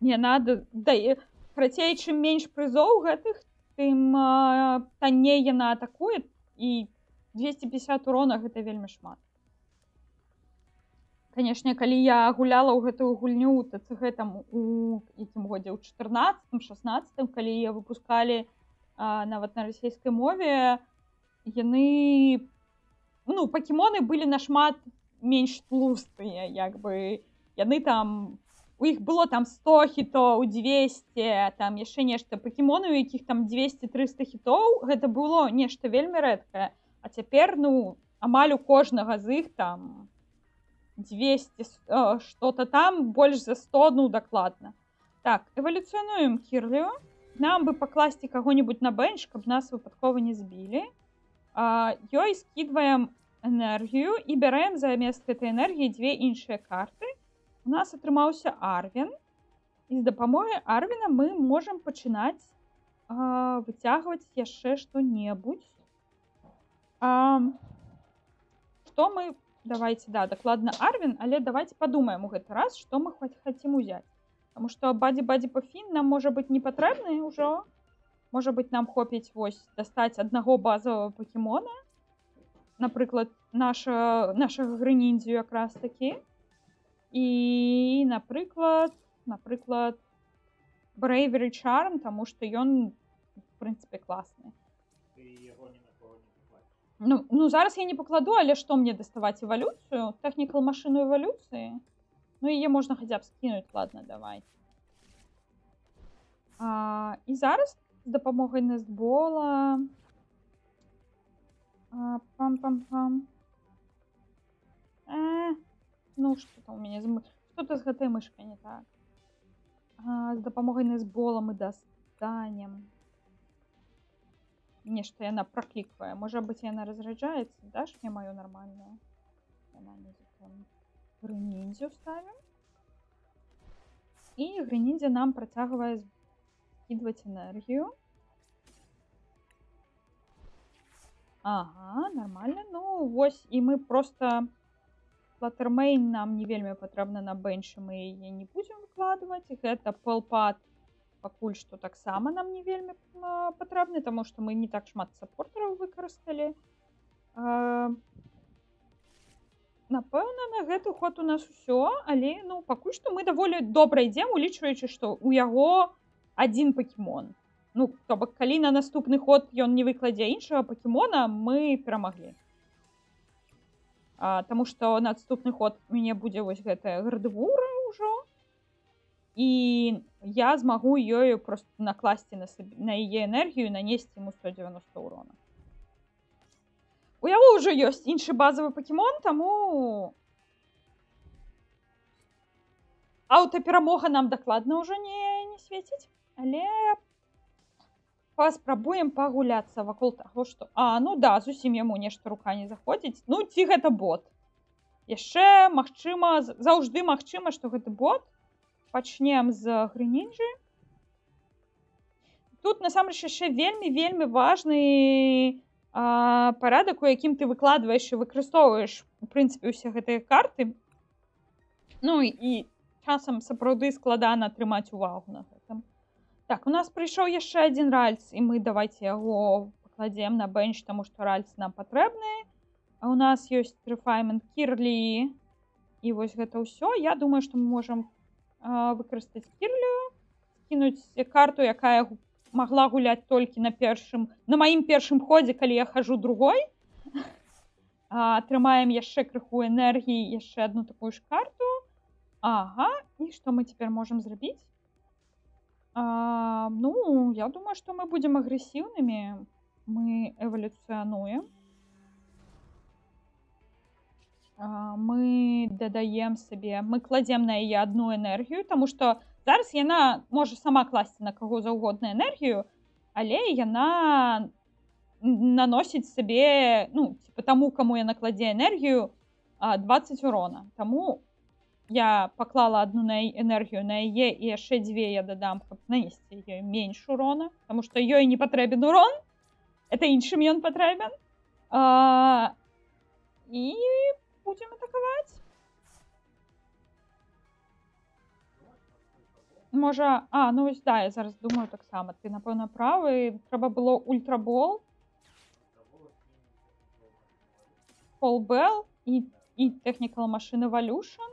Яна дае, карацей, чым менш прызоў гэтых, тым танней яна атакуе, і 250 урона — гэта вельмі шмат. Канешне, калі я гуляла ў гэтую гульню ТЦГ там у якім годзе, ў 14, 16, калі яе выпускалі, нават на расійскай мове, яны, ну, пакемоны былі нашмат менш тлустыя, як бы яны там, у іх было там 100 хітоў, 200, там яшчэ нешта. Пакемоны, у якіх там 200-300 хітоў, гэта было нешта вельмі рэдкае. А цяпер, ну, амаль у кожнага з іх там 200 что-то там, больш за 100, ну, дакладна. Так, эвалюцыянуем Кірлію. Нам бы пакласці каго-нибудь на бенч, каб нас выпадкова не збілі. Ёй скідваем энергію і бярэм замест гэтай энергіі дзве іншыя карты. У нас атрымаўся Арвен. І з дапамогай Арвена мы можам пачынаць выцягваць яшчэ што-небудзь. Што мы. Давайте, да, дакладна Арвен, але давайте падумаем у гэты раз, што мы хоць хацім узяць. Таму што Бадзі-Бадзі Пафін нам можа быць не патрэбны ўжо. Можа быць, нам хопіць вось дастаць аднаго базовага пакемона. Напрыклад, нашага Грыніндзю якраз такі. І, напрыклад, Bravery Charm, таму што ён, в прынцыпе, класны. Ты яго ні на кого не пакладзеш. Ну, зараз я не пакладу, але што мне даставаць эвалюцыю? Тэхнікал машыну эвалюцыі? Ну, яе можна хаця б скінуць, ладно, давай. І зараз з дапамогай Нестбола. Пам-пам-пам. Ну, что-то у мяне что-то з гэтай мышкай не так. З дапамогай Нестбола мы дастанем. Нешта яна пракліквае. Можа быць, яна разраджаецца. Даш мне маю нармальную? Яна недзе там. Грыніндзю ставім. І Грыніндзя нам працягвае скідваць энергію. Ага, нормально. Ну, вось, і мы просто... Флаттермейн нам не вельмі патрэбна на бэнчы, мы яе не будзем выкладваць. Гэта Пэлпад пакуль што таксама нам не вельмі патрэбны, таму што мы не так шмат сапортараў выкарысталі. Напэўна, на гэты ход у нас усё, але, ну, пакуль што мы даволі добра ідзем, улічваючы, што ў яго адзін пакемон. Ну, то бок, калі на наступны ход ён не выкладзе іншага пакемона, мы перамаглі. Таму што на наступны ход у мяне будзе вось гэтая Гардевура ўжо. І я змагу ёю просто накласці на яе энергію і нанесці яму 190 урона. У яго ўжо ёсць іншы базавы пакемон, таму аўтаперамога нам дакладна ўжо не свеціць, але паспрабуем пагуляцца вакол таго, што... А, ну да, зусім яму нешта рука не заходзіць. Ну, ці гэта бот. Яшчэ магчыма, заўжды магчыма, што гэта бот. Пачнем з Грынінджы. Тут, насамрэч, яшчэ вельмі, вельмі важны парадак, у якім ты выкладваеш і выкарыстоўваеш, у прынцыпе, усе гэтыя карты. Ну, і часам сапраўды складана трымаць увагу на гэтым. Так, у нас прыйшоў яшчэ адзін Ральц, і мы давайте яго пакладзем на бэнч, таму што Ральц нам патрэбны. А у нас ёсць Refinement Кірлі, і вось гэта ўсё. Я думаю, што мы можам выкарыстаць Кірлію, скінуць карту, якая магла гуляць толькі на маім першым ходзе, калі я хожу другой. Атрымаем яшчэ крыху энергіі, яшчэ одну такую ж карту. Ага, і што мы цяпер можам зрабіць? Я думаю, што мы будзем агрэсіўнымі. Мы эвалюцыянуем. Мы дадаем сабе, мы кладзем на яе одну энергію, таму што зараз яна можа сама класці на каго заўгодна энергію, але яна наносіць сабе, ну, типа, таму, каму яна кладзе энергію, 20 урона. Таму я паклала одну энергію на яе, і яшчэ дзве я дадам, каб нанесці ёй менш урона, таму што ёй не патрэбен урон, это іншым ён патрэбен. І будзем атакаваць. Можа, ну вось, да, я зараз думаю таксама. Ты, напэўна, правы. Трэба было ультрабол, Call і Technical Machine Evolution,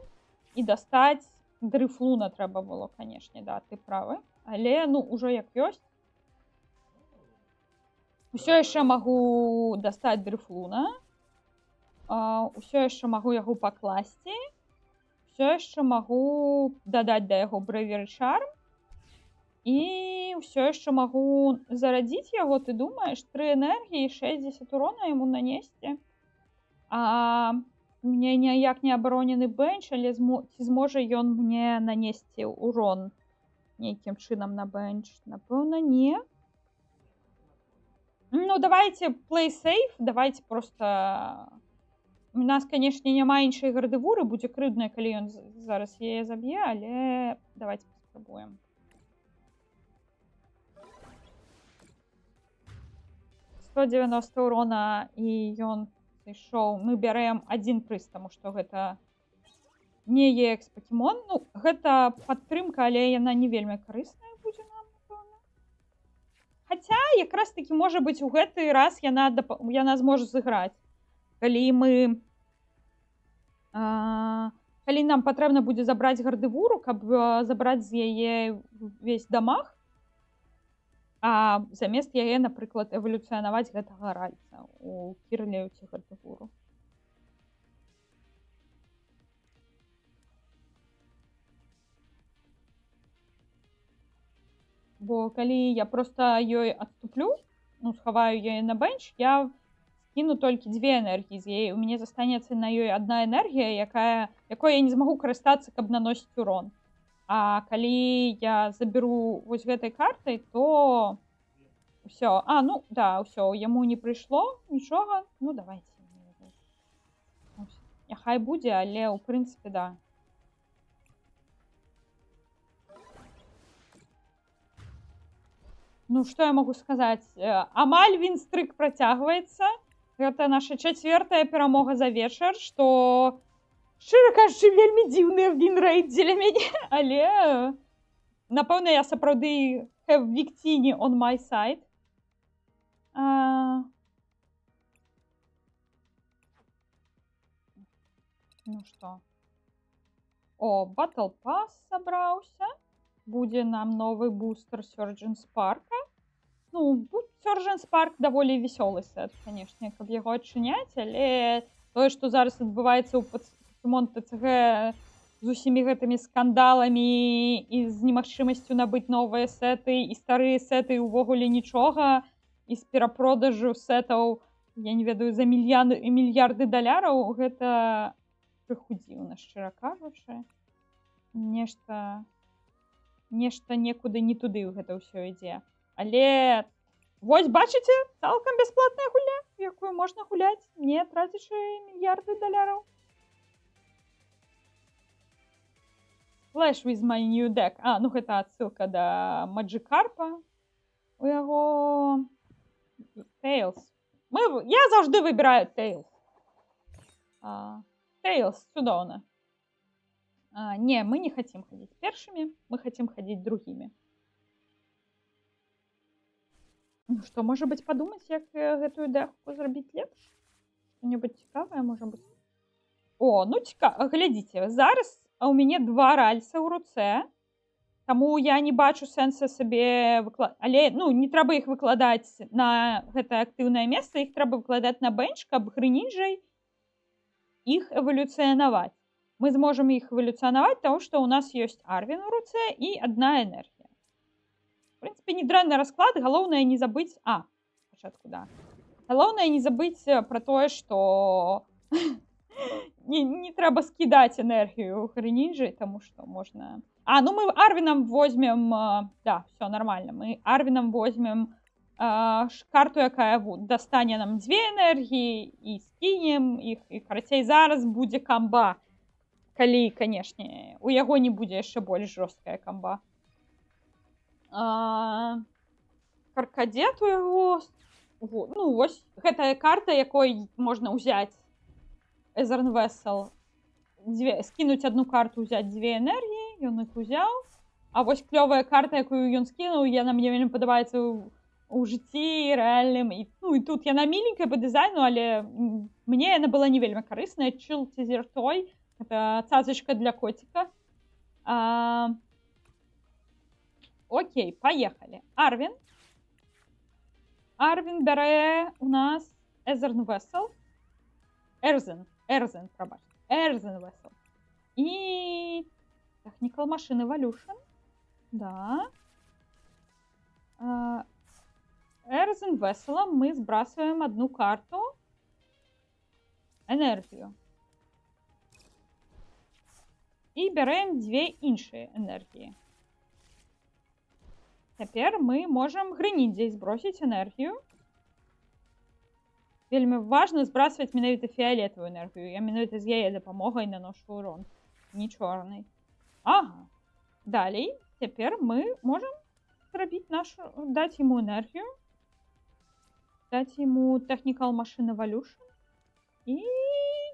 і дастаць Дрыфлуна трэба было, канешне, да, ты правы. Але, ну, ужо як ёсць. Усё яшчэ магу дастаць Дрыфлуна. Усё яшчэ магу яго пакласці. Усё яшчэ магу дадаць да яго Bravery Charm. І ўсё яшчэ магу зарадзіць яго, ты думаеш? 3 энергіі, 60 урона яму нанесці. У мяне ніяк не абаронены бэнч, але ці зможа ён мне нанесці урон нейкім чынам на бэнч? Напэўна, не. Ну, давайте play safe, давайте просто... У нас, канешне, няма іншай гардевуры, будзе крыўдна, калі ён зараз яе заб'е, але давайте паспрабуем. 190 урона, і ён сышоў. Мы бярэм адзін прыз, таму што гэта не EX покемон. Ну, гэта падтрымка, але яна не вельмі карысная будзе нам, напэўна. Хаця, якраз такі, можа быць, у гэты раз яна зможа зыграць. Калі нам патрэбна будзе забраць гардевуру, каб забраць з яе увесь дамаг, а замест яе, напрыклад, эвалюцыянаваць гэтага ральца у Кірлію ці гардевуру. Бо калі я проста ёй адступлю, ну, схаваю яе на бэнч, я скіну толькі дзве энергіі з яе. У мяне застанецца на ёй адна энергія, якой я не змагу карыстацца, каб наносіць урон. А калі я заберу вось гэтай картай, то Усё. А, ну, да, ўсё, яму не прыйшло нічога. Ну, давайте. Не ведаю. Ось. Няхай будзе, але ў прынцыпе, да. Ну, што я магу сказаць? Амаль вінстрык працягваецца. Гэта наша чацвёртая перамога за вечар, што, шчыра кажучы, вельмі дзіўны вінрэйт дзеля мяне, але, напэўна, я сапраўды have Victini on my side. А. Ну што? О, Battle Pass сабраўся. Будзе нам новы бустер Surging Spark. Ну, Surging Spark даволі вясёлы сет, канешне, каб яго адчыняць, але тое, што зараз адбываецца ў Pokemon TCG з усімі гэтымі скандаламі і з немагчымасцю набыць новыя сеты і старыя сеты і ўвогуле нічога, і з перапродажу сетаў, я не ведаю, за мільяны і мільярды даляраў, гэта крыху дзіўна, шчыра кажучы. Нешта некуды не туды гэта ўсё ідзе. Але вось бачыце, цалкам бясплатная гульня, якую можна гуляць, не трацячы мільярды даляраў. Splash with my new deck. А, ну гэта адсылка да Magikarpa. У яго Tails. Я заўжды выбіраю Tails. Tails, цудоўна. Не, мы не хотим хадзіць першымі, мы хотим хадзіць другімі. Ну што, можа быць, падумаць, як гэтую дэхку зрабіць лепш? Што-небудзь цікавае, можа быць? О, ну глядзіце, зараз у мяне два ральса ў руцэ, таму я не бачу сэнса сабе але, ну, не трэба іх выкладаць на гэтае актыўнае месца, іх трэба выкладаць на бэнч, каб Грынінджай іх эвалюцыянаваць. Мы зможам іх эвалюцыянаваць, таму што ў нас ёсць Арвін у руцэ і адна энергія. В прынцыпе, не дрэнны расклад, галоўнае не забыць... А, спачатку, да. Галоўнае не забыць пра тое, што не трэба скідаць энергію Грынінджай, таму што можна... А, ну мы Арвінам возьмем... Да, всё нормально. Мы Арвінам возьмем карту, якая дастане нам дзве энергіі, і скінем іх. І, карацей, зараз будзе камба. Калі, канешне, у яго не будзе яшчэ больш жорсткая камба. Каркадет у яго... Ну, вось гэтая карта, якой можна ўзяць Earthen Vessel, скінуць одну карту, узяць дзве энергіі, ён іх узяў. А вось клёвая карта, якую ён скінуў, яна мне вельмі падабаецца ў жыцці рэальным. І, ну, і тут яна міленькая па дызайну, але мне яна была не вельмі карысная. Chill Teaser Toy, это цацачка для коціка. Окей, поехали. Арвін. Арвін бярэ у нас Earthen Vessel. Earthen, Earthen, прабачце. Earthen Vessel. І Technical Machine Evolution. Да. Earthen Vessel мы сбрасываем одну карту. Энергию. І бярэм дзве іншыя энергіі. Цяпер мы можам Грыніндзей збросіць энергію. Вельмі важна збрасваць менавіта фіялетавую энергію. Я менавіта з яе дапамогай наношу урон. Не чорнай. Ага. Далей. Цяпер мы можам зрабіць нашу... даць яму энергію. Даць яму Technical Machine Evolution. І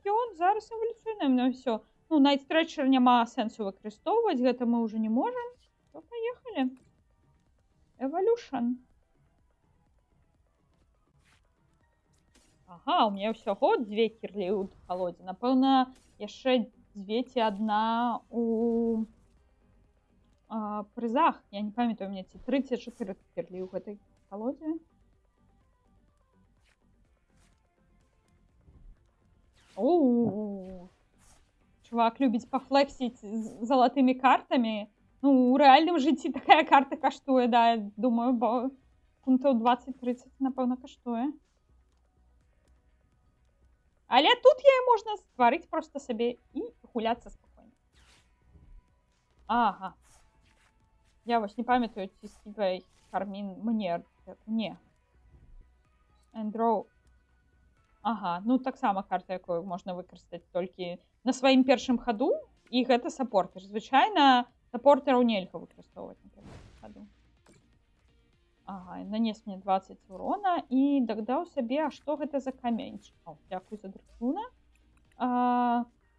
ён зараз эвалюцыянуе. Ну, всё. Ну, Night Stretcher няма сэнсу выкарыстоўваць, гэта мы ўжо не можам. То паехалі. Evolution. Ага, у меня ўсяго дзве кірлі ў калодзе. Напэўна, яшчэ дзве ці адна у прызах. Я не памятаю, у меня ці тры ці чатыры кірлі ў гэтай калодзе. Оу! Чувак любіць пафлексіць з залатымі картамі. Ну, у рэальным жыцці такая карта каштуе, да, я думаю, бо фунтаў дваццаць-трыццаць, напэўна, каштуе. Але тут яе можна стварыць проста сабе і гуляцца спакойна. Ага. Я вось не памятаю, ці скідвае Кармін мне Бібліятэку. Не. And draw. Ага, ну таксама карта, якую можна выкарыстаць толькі на сваім першым хаду, і гэта сапортер. Звычайна сапортераў нельга выкарыстоўваць на першым хаду. Ага, нанес мне 20 урона і дадаў сабе, а што гэта за каменьчык? О, дзякуй за Дрыхлуна.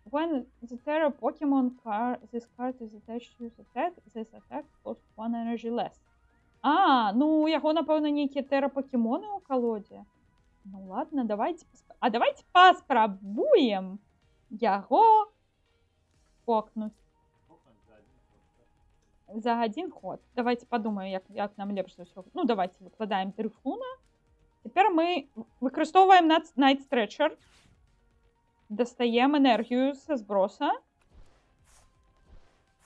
When the Tera Pokemon card, this card is attached to the attack, this attack costs one energy less. А, ну у яго, напэўна, нейкія тэра пакемоны ў калодзе. Ну ладно, давайте паспрабуем яго кокнуць. Кокнуть за один ход, так? За один ход. Давайте подумаем, як нам лепш за ўсё. Ну, давайте выкладаем Дрыхлуна. Цяпер мы выкарыстоўваем Night Stretcher. Дастаем энергію са зброса.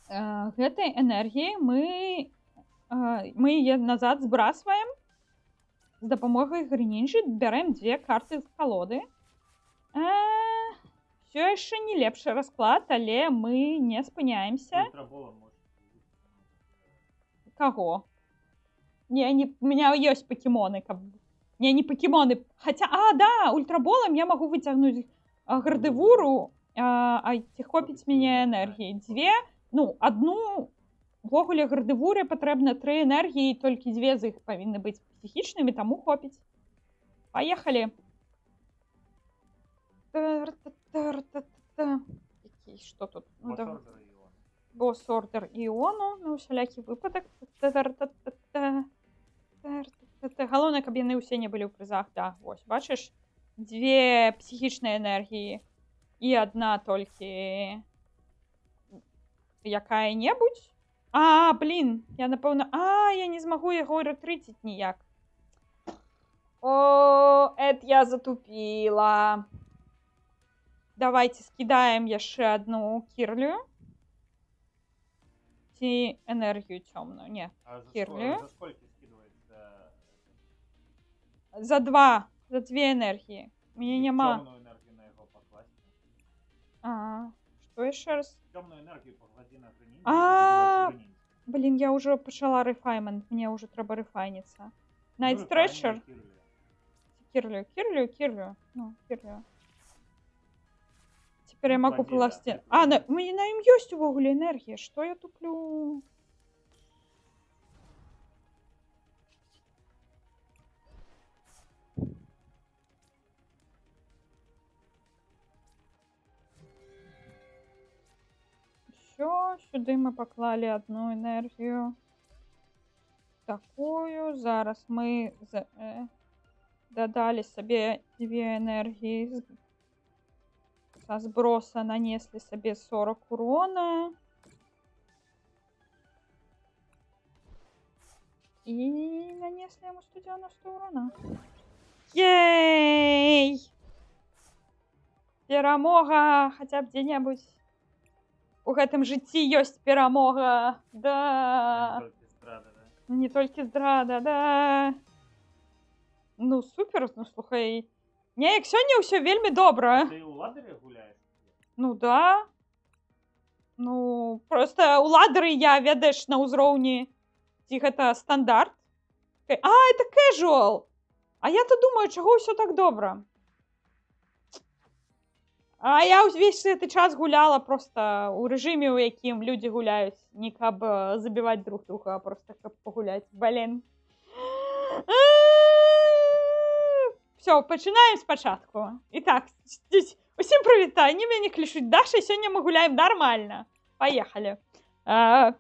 Гэтай энергіі мы яе назад збрасваем. З дапамогай Грынінджы бярэм дзве карты з калоды. Всё яшчэ не лепшы расклад, але мы не спыняемся. Ультраболам можаш Каго? Не, не, у меня ёсць пакемоны, каб... Не, не пакемоны. Хаця, а, да, ультраболам я магу выцягнуць Гардевуру, а ці хопіць мяне энергіі? Дзве, ну, адну, увогуле Гардевуры патрэбна тры энергіі, толькі дзве з іх павінны быць псіхічнымі, таму хопіць. Паехалі. Тар-та-тар-та-та-та. Які, што тут? Ну, давай. Бос-ордер Іону. Бос-ордер Іону, на усялякі выпадак. Та-та-та-та-та. Та-та-та-та. Галоўнае, каб яны ўсе не былі ў прызах, да. Вось, бачыш, дзве псіхічныя энергіі і адна толькі якая-небудзь. А, блин, я напэўна... А, я не змагу яго рэтрыціць ніяк. О, эт я затупіла. Давайте скідаем яшчэ адну Кірлю. Ці энергію цёмную, не. А за Кірлю. за сколько скидывается? За два, за дзве энергіі. Мне няма. Темную энергию на его покласть. А, что еще раз? Темную энергию поклади на Грининджа и А, забывай Грининджа. Блин, я уже пачала рефайнмент, мне уже трэба рефайніцца. Night Ну, Stretcher. рефайни Кирлю. Кирлю, Кирлю, Кирлю. Ну, Кирлю. Теперь я Ну, могу клади, да, класти... это А, да. у меня на им есть увогуле энергия. Что я туплю? Всё, сюды мы поклали одну энергию. Такую. Зараз мы додали себе две энергии. Со сброса нанесли себе 40 урона. И нанесли ему 190 урона. Ей! Перамога! Хотя б дзе-небудзь у гэтым жыцці ёсць перамога. Да. Не толькі здрада, да? Не толькі здрада, да. Ну, супер, ну, слухай. Неяк сёння ўсё вельмі добра. Ты ў ладеры гуляеш? Ну да. Ну, просто ў ладеры я, ведаеш, на ўзроўні, ці гэта стандарт. А, это casual! А я-то думаю, чаго ўсё так добра? А я ўвесь гэты час гуляла просто ў рэжыме, у якім людзі гуляюць, не каб забіваць друг друга, а просто каб пагуляць. Блин. Всё, пачынаем спачатку. Итак, усім прывітанне, мяне клічуць Даша, і сёння мы гуляем нормально. Поехали. А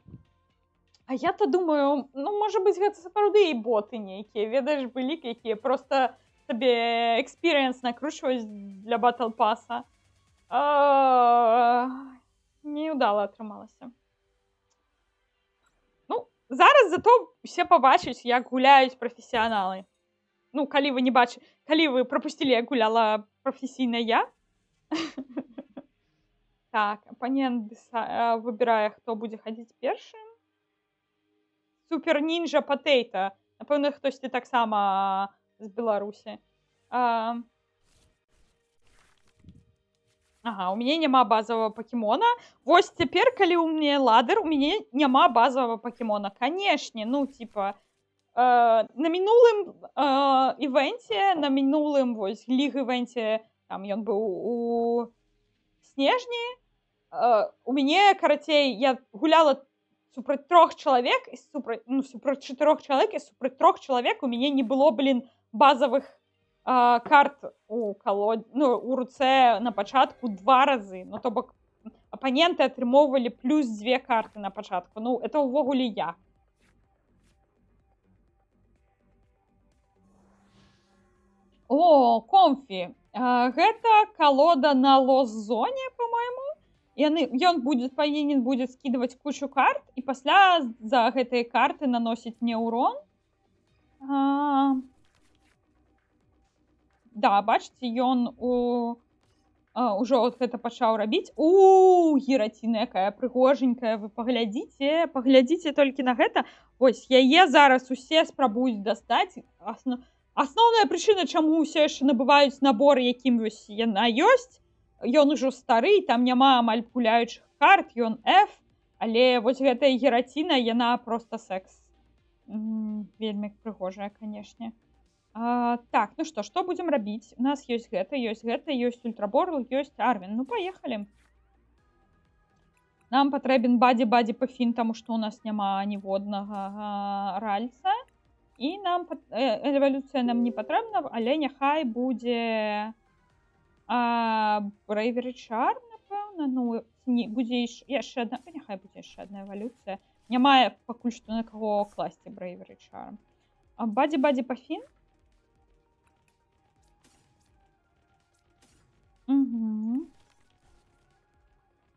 я-то думаю, ну, можа быць, гэта сапраўды і боты нейкія, ведаеш, былі, якія просто табе экспірыенс накручваюць для батл паса. Неўдала атрымалася. Ну, зараз зато усе пабачаць, як гуляюць прафесіяналы. Ну, калі вы не бачы-, калі вы прапусцілі, як гуляла прафесійна я. Так, апанент выбірае, хто будзе хадзіць першым. Супер нінджа патэйта. Напэўна, хтосьці таксама з Беларусі. Ага, у мяне няма базавага пакемона. Вось цяпер, калі ў мяне ладер, у мяне няма базавага пакемона. Канешне, ну, типа, На мінулым івэнце, на мінулым вось ліг івэнце, там ён быў у снежні, у мяне, карацей, я гуляла супраць трох чалавек і супраць, ну, супраць чатырох чалавек, і супраць трох чалавек у мяне не было, блин, базавых карт у калод, ну, у руцэ на пачатку два разы. Ну, то бок апаненты атрымоўвалі плюс дзве карты на пачатку. Ну, это ўвогуле я. О, Комфі. Гэта калода на лос-зоне, по-моему. Ён павінен будзе скідваць кучу карт і пасля за гэтыя карты наносіць мне урон. Да, бачыце, ён ўжо от гэта пачаў рабіць. У, Гіраціна, якая прыгоженькая, вы паглядзіце, паглядзіце толькі на гэта. Вось, яе зараз усе спрабуюць дастаць. Асноўная прычына, чаму ўсё яшчэ набываюць набор, якім вось яна ёсць, ён ужо стары, там няма амаль пуляючых карт, ён F, але вось гэтая Гіраціна, яна просто секс. Вельмі прыгожая, канешне. Так, ну што, што будзем рабіць? У нас ёсць гэта, ёсць гэта, ёсць ультраборл, ёсць Арвін. Ну, паехалі. Нам патрэбен бадзі-бадзі пафін, таму што ў нас няма ніводнага ральца. І нам эвалюцыя нам не патрэбна, але няхай будзе, Bravery Charm, напэўна. Ну, не, будзе яшчэ адна, няхай будзе яшчэ адна эвалюцыя. Няма пакуль што на каго класці Bravery Charm. Бадзі-бадзі пафін.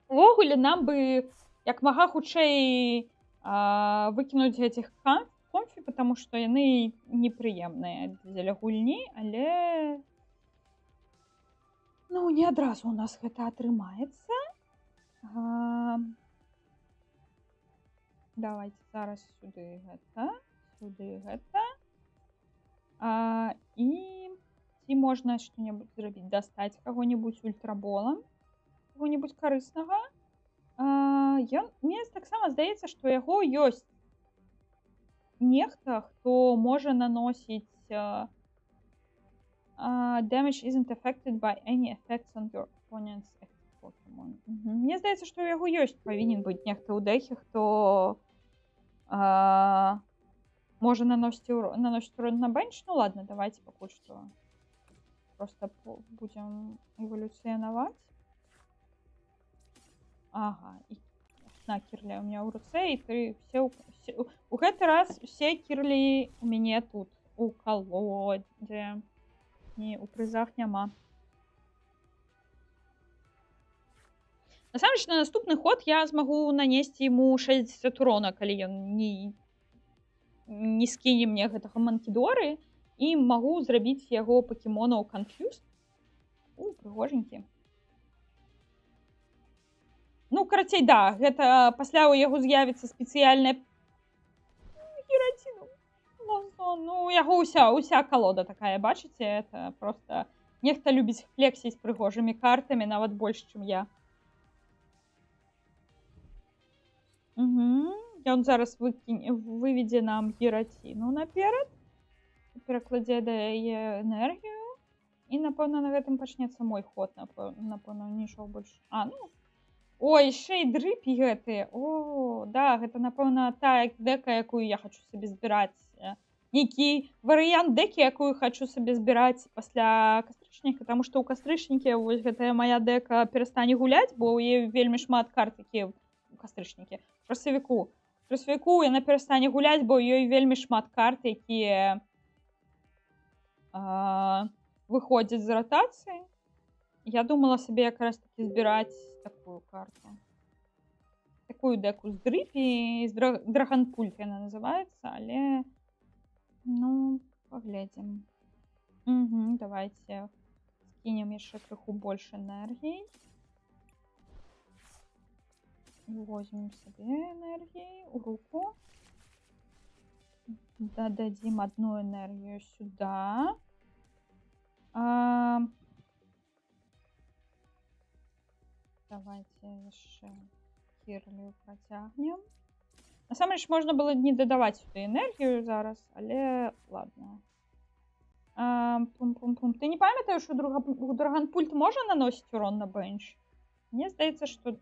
Увогуле, нам бы як мага хутчэй выкінуць гэтых комфі, потому что яны непрыемныя дзеля гульні, але, ну, не адразу у нас гэта атрымаецца. Давайте зараз сюды гэта, сюды гэта. І ці можна што-небудзь зрабіць, дастаць каго-небудзь ультраболам, каго-небудзь карыснага. Мне таксама здаецца, што яго ёсць нехта, хто можа наносіць, damage isn't affected by any effects on your opponent's active Pokemon. Мне здаецца, што ў яго ёсць, павінен быць нехта ў дэхе, хто, можа наносіць урон на бенч. Ну ладно, давайте пакуль што просто будзем эвалюцыянаваць. Ага, і на Кірлі у меня ў руцэ, і ты все ў, все, у гэты раз усе Кірлі у мяне тут у калодзе. Не, у прызах няма. Насамрэч, на наступны ход я змагу нанесці яму 60 урона, калі ён не скіне мне гэтага Манкідоры, і магу зрабіць яго пакемонаў Confused. У, прыгоженькі. Ну, карацей, да, гэта пасля ў яго з'явіцца спецыяльная Гіраціну. Ну, у яго ўся калода такая, бачыце, это просто нехта любіць флексіць прыгожымі картамі, нават больш, чым я. Ён зараз выведзе нам Гіраціну наперад, перакладзе да яе энергію, і, напэўна, на гэтым пачнецца мой ход, напэўна, нічога больш. А, ну, ой, яшчэ і дрыпі гэтыя. О, да, гэта, напэўна, тая дэка, якую я хачу сабе збіраць. Нейкі варыянт дэкі, якую хачу сабе збіраць пасля кастрычніка, таму што ў кастрычніке вось гэтая моя дэка перастане гуляць, бо ў яе вельмі шмат карт, якія ў кастрычніке. Красавіку. Красавіку яна перастане гуляць, бо ў ёй вельмі шмат карт, якія, выходзяць з ратацыі. Я думала сабе якраз такі збіраць такую карту. Такую деку з дрыпі, з Драгонпульт яна называецца, але, ну, паглядзім. Давайте скінем яшчэ крыху больш энергій. Возьмем сабе энергії ў руку. Дададзім одну энергію сюда. Давайте яшчэ Кірлю працягнем. Насамрэч можна было не дадаваць сюды энергію зараз, але ладно. Пум-пум-пум. Ты не памятаеш, у Драганпульт можа наносіць урон на бенч? Мне здаецца, што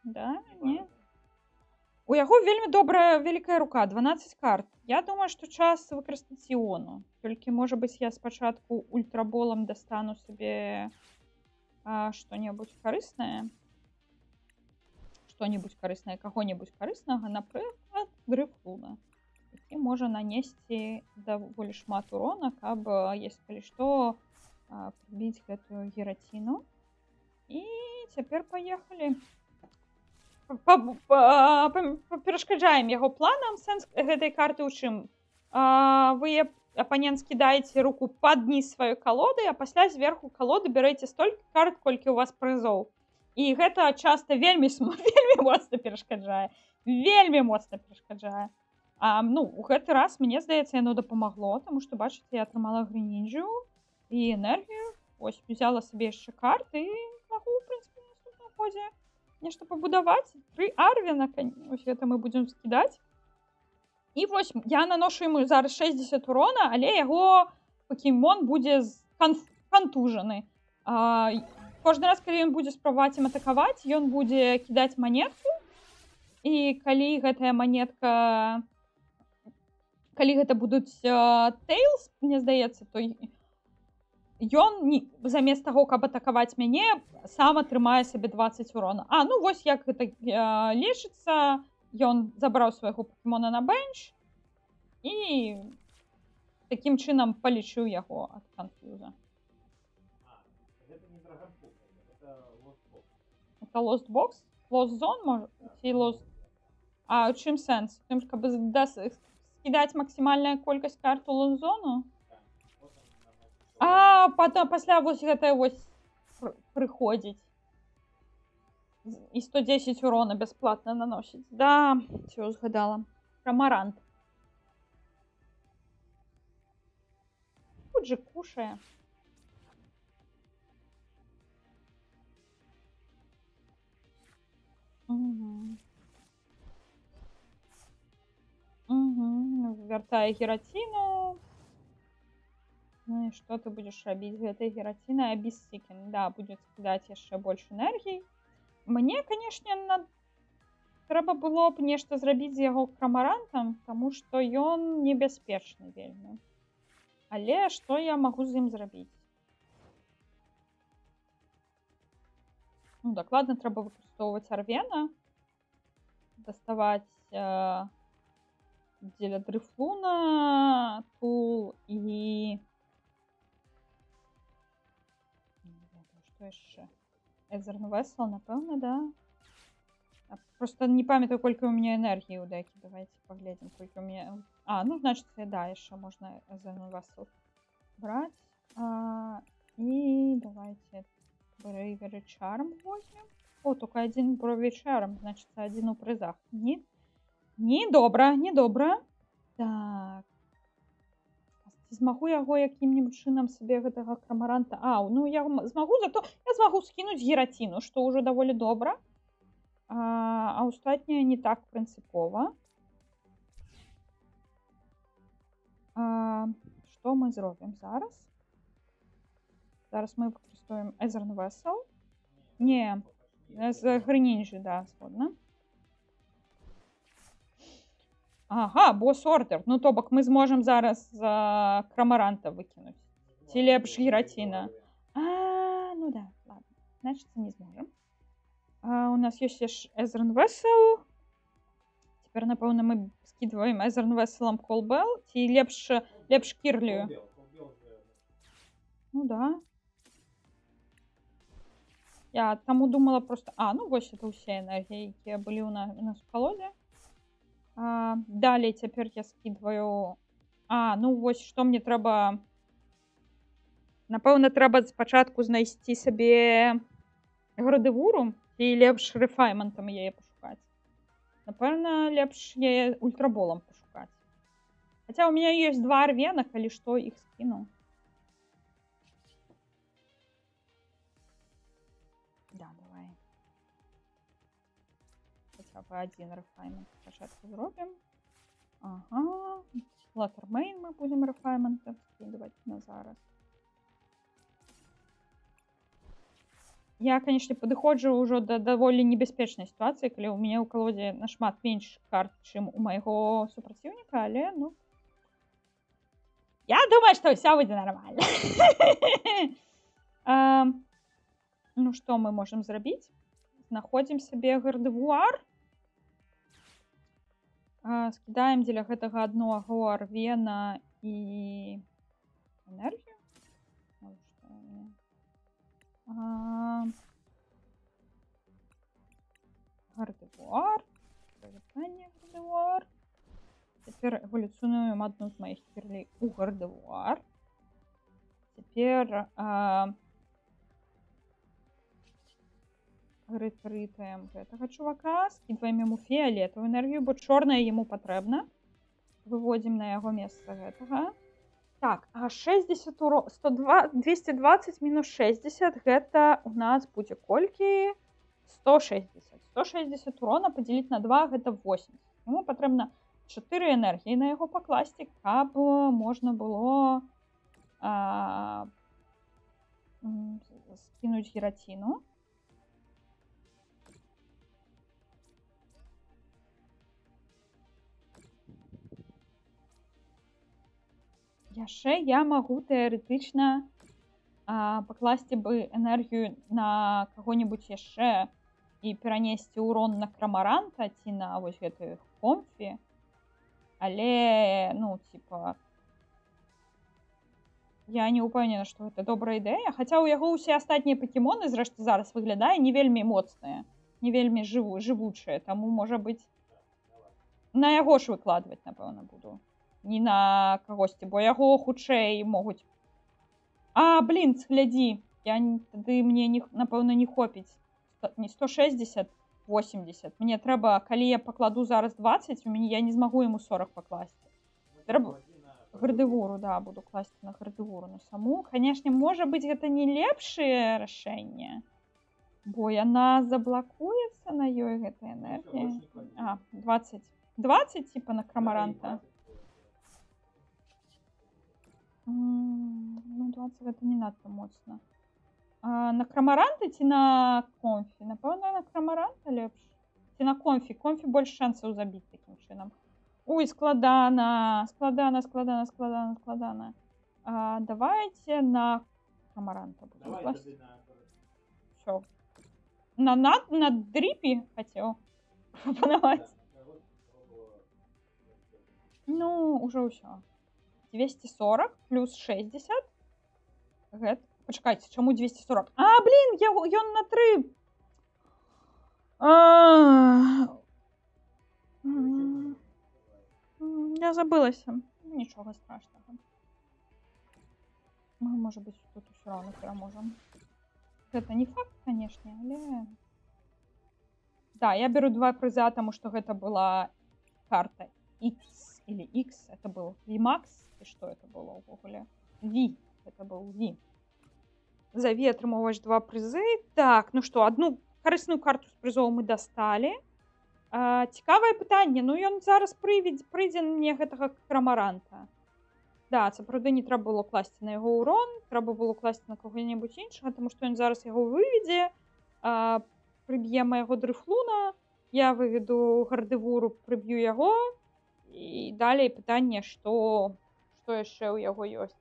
да, не. У яго вельмі добрая вялікая рука, 12 карт. Я думаю, што час выкарыстаць Іону. Толькі, можа быць, я спачатку ультраболам дастану сабе што-небудзь карыснае. Што-небудзь карыснае, каго-небудзь карыснага, напрыклад, Дрыфлуна, які можа нанесці даволі шмат урона, каб, если калі што, прыбіць гэтую Гіраціну. І цяпер паехалі. Перашкаджаем яго планам. Сэнс гэтай карты ў чым? Вы, апанент, скідаеце руку пад ніз сваёй калоды, а пасля зверху калоды бярэце столькі карт, колькі ў вас прызоў. І гэта часта вельмі вельмі моцна перашкаджае. Вельмі моцна перашкаджае. Ну, у гэты раз, мне здаецца, яно дапамагло, таму што, бачыце, я атрымала Грынінджу і энергію. Ось, взяла сабе яшчэ карты і магу, у прынцыпе, на наступным ходзе нешта пабудаваць. 3 Арвена, ось гэта мы будзем скідаць. І вось я наношу яму зараз 60 урона, але яго пакемон будзе кантужаны. Кожны раз, калі ён будзе спрабаваць ім атакаваць, ён будзе кідаць манетку. І калі гэтая манетка... Калі гэта будуць Tails, мне здаецца, то ён не, замест таго, каб атакаваць мяне, сам атрымае сабе 20 урона. Ну вось як гэта лечыцца. Ён забраў свайго пакемона на бенч і такім чынам палічыў яго ад канфьюза. Гэта не Драгонпульт, гэта Lost Box. Это Lost Box? Lost Zone, можа? Ці Lost... А чым сэнс? Тым, каб скідаць максімальная колькасць карт у Lost Zone? А, потом, пасля вось гэтая вось прыходзіць. І 110 урона бясплатна наносіць. Да, всё, згадала. Крамарант. Тут же кушае. Угу. Угу. Вяртае Гіраціну. Ну і што ты будзеш рабіць з гэтай Гірацінай? Абіс Сікін, да, будзе скідаць яшчэ больш энергій. Мне, канешне, трэба было б нешта зрабіць з яго крамарантам, таму што ён небяспечны вельмі. Але што я магу з ім зрабіць? Ну, дакладна трэба выкарыстоўваць Арвена, даставаць дзеля Дрыфлуна тул і... Не ведаю, што яшчэ? Эзерн Весел, напэўна, да? А, просто не памятаю, колькі ў мяне энергіі ў дэкі. Давайте паглядзім, колькі ў мяне... А, ну, значит, да, яшчэ можна Эзерн Весел браць. І давайте Bravery Charm возьмем. О, только один Bravery Charm, значит, один у прызах. Не, не добра, не добра. Так. Ці змагу яго якім-небудзь чынам сабе гэтага крамаранта... А, ну я змагу, зато я змагу скінуць Гіраціну, што ўжо даволі добра. А астатняе не так прынцыпова. Што мы зробім зараз? Зараз мы выкарыстаем Эзерн Весел. Не, з Грынінджы, да, згодна. Ага, бос ордер. Ну, то бок мы зможам зараз крамаранта выкінуць. Ці лепш Гіраціна. А, ну да, ладно. Значит, не зможам. У нас ёсць яшчэ Эзерн Весел. Цяпер, напэўна, мы скідваем Эзерн Веселам Колбел. Ці лепш Кірлію. Ну да. Я таму думала просто... А, ну вось это ўсе энергіі, якія былі у нас у калодзе. Далей цяпер я скідваю... А, ну вось што мне трэба... Напэўна, трэба спачатку знайсці сабе Градывуру і лепш рэфайментам яе пашукаць. Напэўна, лепш яе ультраболам пашукаць. Хаця ў мяне ёсць 2 Арвена, калі што, іх скіну. Да, давай. Хаця б. типа один refinement спачатку зробім. Ага. Flutter Mane мы будем refinement скидывать на зараз. Я, конечно, падыходжу ўжо да даволі небяспечнай сітуацыі, калі ў мяне ў калодзе нашмат менш карт, чым у майго супраціўніка, але, ну, я думаю, што ўсё будзе нармальна. Ну, што мы можам зрабіць? Знаходзім сабе Гардевуар. Скідаем дзеля гэтага аднаго Арвена і энергію. Навошта мне? Гардевуар. Прывітанне, Гардевуар. Цяпер эвалюцыянуем адну з маіх кірлей у Гардевуар. Цяпер рэтрытаем гэтага чувака, скідваем яму фіолетавую энергію, бо чорная яму патрэбна. Выводзім на яго месца гэтага. Так, а 60 102, 220 мінус 60, гэта у нас будзе колькі? 160. 160 урона падзяліць на 2, гэта 80. Яму патрэбна 4 энергіі на яго пакласці, каб можна было скінуць Гіраціну. Яшчэ я магу тэарэтычна пакласці бы энергію на каго-небудзь яшчэ і перанесці урон на Крамаранта ці на вось гэтых Комфі. Але, ну, типа, я не ўпэўнена, што гэта добрая ідэя. Хаця ў яго ўсе астатнія пакемоны, зрэшты, зараз выглядае не вельмі моцныя, не вельмі жывучыя. Таму, можа быць, на яго ж выкладваць, напэўна, буду. Не на кагосьці, бо яго хутчэй могуць... А, блин, глядзі, тады мне, напэўна, не хопіць. Не 160, 80. Мне трэба, калі я пакладу зараз 20, у мяне, я не змагу яму 40 пакласці. Трэба Гардевуру, да, буду класці на Гардевуру на саму. Канешне, можа быць, гэта не лепшае рашэнне, бо яна заблакуецца на ёй, гэтая энергія. А, 20. 20, типа, на Крамаранта. Ну, 20 гэта не надта моцна. На Крамаранта ці на Комфі? Напэўна, на Крамаранта лепш. Ці на Комфі? Комфі больш шансаў забіць такім чынам. Ой, складана, складана, складана, складана, складана. Давайте на Крамаранта буду Давай класці. тады на Всё. На дріпі хацеў прапанаваць. Ну, ужо ўсё. 240 плюс 60. Гэт. Пачакайце, чаму 240? А, блин, ён на 3. Я забылася. Нічога страшнага. Мы, можа быць, тут усё роўна пераможам. Гэта не факт, канешне, але... Да, я беру 2 прыза, таму што гэта была карта X или X, это был VMAX, и что это было ўвогуле? V, это был V. За V атрымоўваеш 2 прызы. Так, ну што, одну карысную карту з прызоў мы дасталі. Цікавае пытанне, ну ён зараз прыйдзе мне гэтага Крамаранта. Да, сапраўды не трэба было класці на яго урон, трэба было класці на каго-небудзь іншага, таму што ён зараз яго выведзе, прыб'е майго Дрыфлуна, я выведу Гардевуру, прыб'ю яго, і далей пытанне, што яшчэ ў яго ёсць.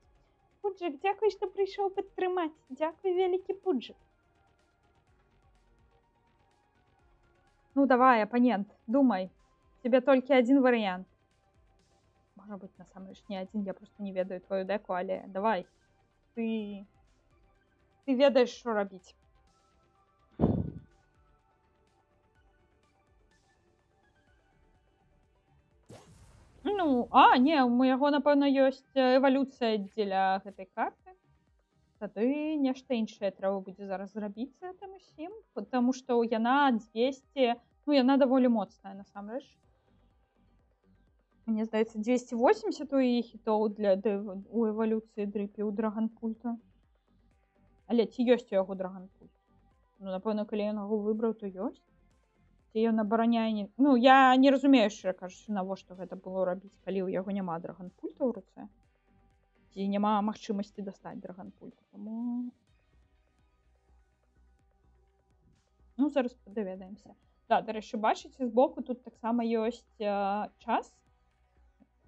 Пуджик, дзякуй, што прыйшоў падтрымаць. Дзякуй, вялікі Пуджик. Ну давай, оппонент, думай. У тебя толькі один варыянт. Можа быць, насамрэч не адзін, я просто не ведаю твою деку, але давай. Ты ведаеш, што рабіць. Ну, не, у яго, напэўна, ёсць эвалюцыя дзеля гэтай карты. Тады нешта іншае трэба будзе зараз зрабіць з гэтым усім, потому што яна 200, ну, яна даволі моцная, насамрэч. Мне здаецца, 280 у яе хітоў у эвалюцыі дрыпі ў Драганпульта. Але ці ёсць у яго Драганпульт? Ну, напэўна, калі ён яго выбраў, то ёсць. Ці ён абараняе... Не... Ну, я не разумею, шчыра кажучы, навошта гэта было рабіць, калі ў яго няма драганпульта ў руцэ. Ці няма магчымасці дастаць драганпульт. Таму... Ну, зараз даведаемся. Да, дарэчы, бачыце, збоку тут таксама ёсць час.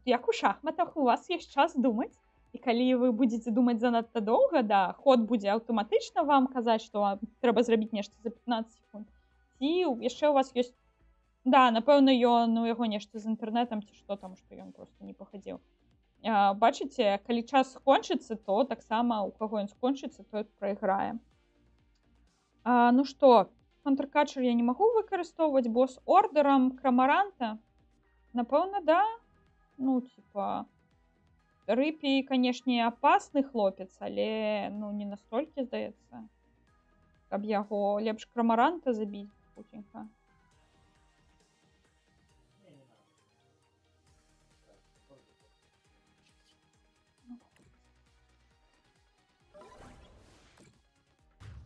Як у шахматах, у вас ёсць час думаць. І калі вы будзеце думаць занадта доўга, да, ход будзе аўтаматычна вам казаць, што вам трэба зрабіць нешта за 15 секунд. Ці яшчэ у вас ёсць... Да, напэўна, у яго нешта з інтэрнэтам ці што там, што ён проста не пахадзіў. Бачыце, калі час скончыцца, то таксама у каго ён скончыцца, той прайграе. Ну што, контркатчер я не магу выкарыстоўваць, бо з ордэрам Крамаранта, напэўна, да. Ну, типа, Рыпі, канешне, апасны хлопец, але, ну, не настолькі, здаецца, каб яго лепш Крамаранта забіць хуценька.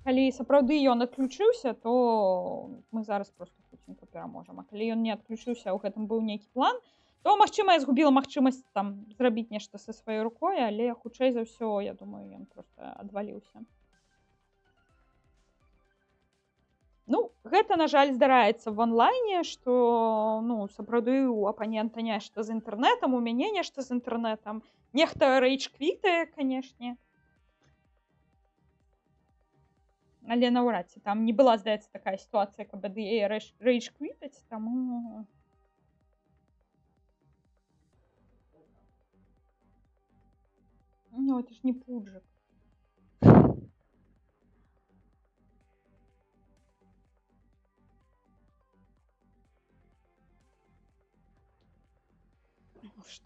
Калі сапраўды ён адключыўся, то мы зараз проста хуценька пераможам. А калі ён не адключыўся, у гэтым быў нейкі план, то, магчыма, я згубіла магчымасць там зрабіць нешта са сваёй рукой, але хутчэй за ўсё, я думаю, ён проста адваліўся. Ну, гэта, на жаль, здараецца в онлайне, што, ну, сапраўды у апанента нешта з інтэрнэтам, у мяне нешта з інтэрнэтам. Нехта рэйдж-квітае, канешне. Але наўрад ці там не была, здаецца, такая сітуацыя, каб ад яе рэйдж-квітаць, таму... Ну, это ж не пуджик. Ну что?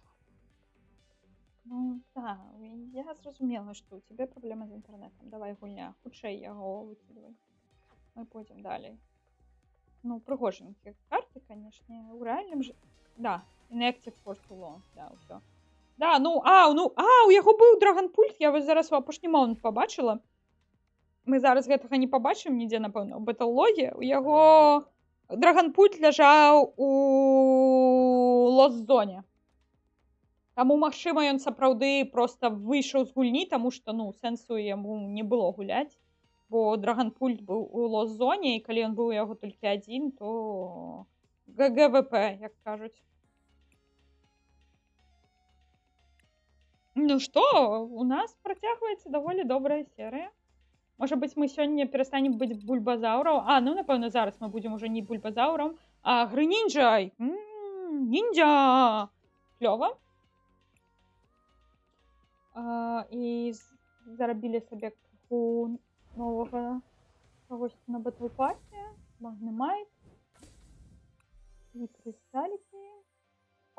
Ну, да, я зразумела, што ў цябе праблема з інтэрнэтам. Давай, гульня, хутчэй яго выкідвай. Мы пойдзем далей. Ну, прыгоженькія карты, канешне, у рэальным жа... Да, inactive for too long, да, ўсё. Да, ну, у яго быў драганпульт, я вось зараз у апошні момант пабачыла. Мы зараз гэтага не пабачым нідзе, напэўна, у батллоге. У яго драганпульт ляжаў у лос-зоне. Таму, магчыма, ён сапраўды проста выйшаў з гульні, таму што, ну, сэнсу яму не было гуляць, бо драганпульт быў у лос-зоне, і калі ён быў у яго толькі адзін, то ГГВП, як кажуць. Ну што, у нас працягваецца даволі добрая серыя. Можа быць, мы сёння перастанем быць бульбазаўрам. А, ну, напэўна, зараз мы будзем ужо не бульбазаўрам, а грынінджай. Ніндзя! Клёва. І зарабілі сабе крыху новага чагосьці на батлпасе. Магнемайт. І крысталікі.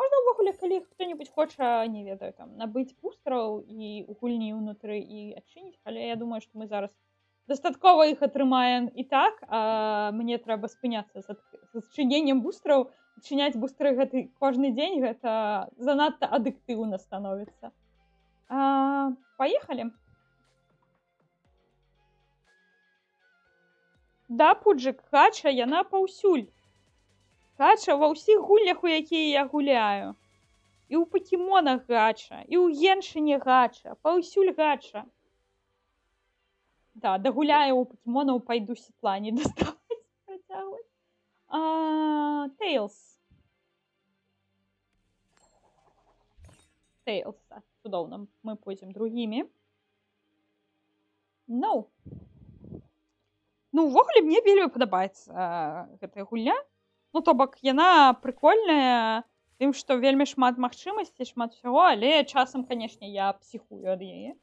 Можна ўвогуле, калі хто-небудзь хоча, не ведаю, там, набыць бустераў і у гульні ўнутры і адчыніць, але я думаю, што мы зараз дастаткова іх атрымаем і так, а мне трэба спыняцца з адчыненнем бустераў. Адчыняць бустеры гэты кожны дзень, гэта занадта адыктыўна становіцца. Паехалі. Да, Пуджик, гача, яна паўсюль. Гача ва ўсіх гульнях, у якія я гуляю. І ў пакемонах гача, і ў Геншыне гача, паўсюль гача. Да, дагуляю у пакемонаў, пайду сетла не даставаць, працягваць. Тейлз. Тейлз, так, цудоўна. Мы пойдзем другімі. Ну. Ну, увогуле, мне вельмі падабаецца гэтая гульня. Ну, то бок, яна прыкольная тым, што вельмі шмат магчымасцей, шмат усяго, але часам, канешне, я псіхую ад яе.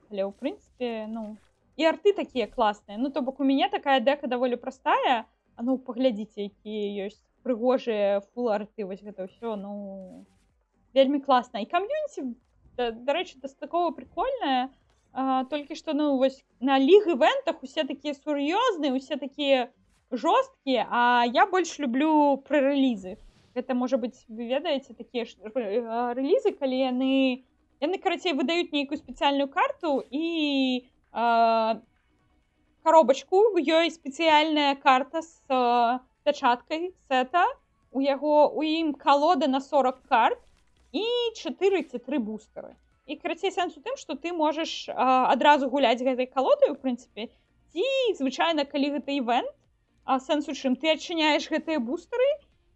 Але, ў прынцыпе, ну... І арты такія класныя. Ну, то бок, у мяне такая дэка даволі простая. А ну, паглядзіце, якія ёсць прыгожыя фул-арты, вось гэта ўсё, ну... Вельмі класна. І кам'юніці, дарэчы, дастаткова прикольная. Толькі што, ну, вось на ліг-івентах усе такія сур'ёзныя, усе такія жорсткія, а я больш люблю прэрэлізы. Гэта, можа быць, вы ведаеце, такія ж рэлізы, калі яны, карацей, выдаюць нейкую спецыяльную карту і коробачку, у ёй спецыяльная карта з пячаткай сета. У яго у ім калода на 40 карт і 4 ці 3 бустары. І карацей, сэнс у тым, што ты можаш адразу гуляць гэтай калодай, у прынцыпе, ці звычайна, калі гэта івент, сэнс у чым, ты адчыняеш гэтыя бустары,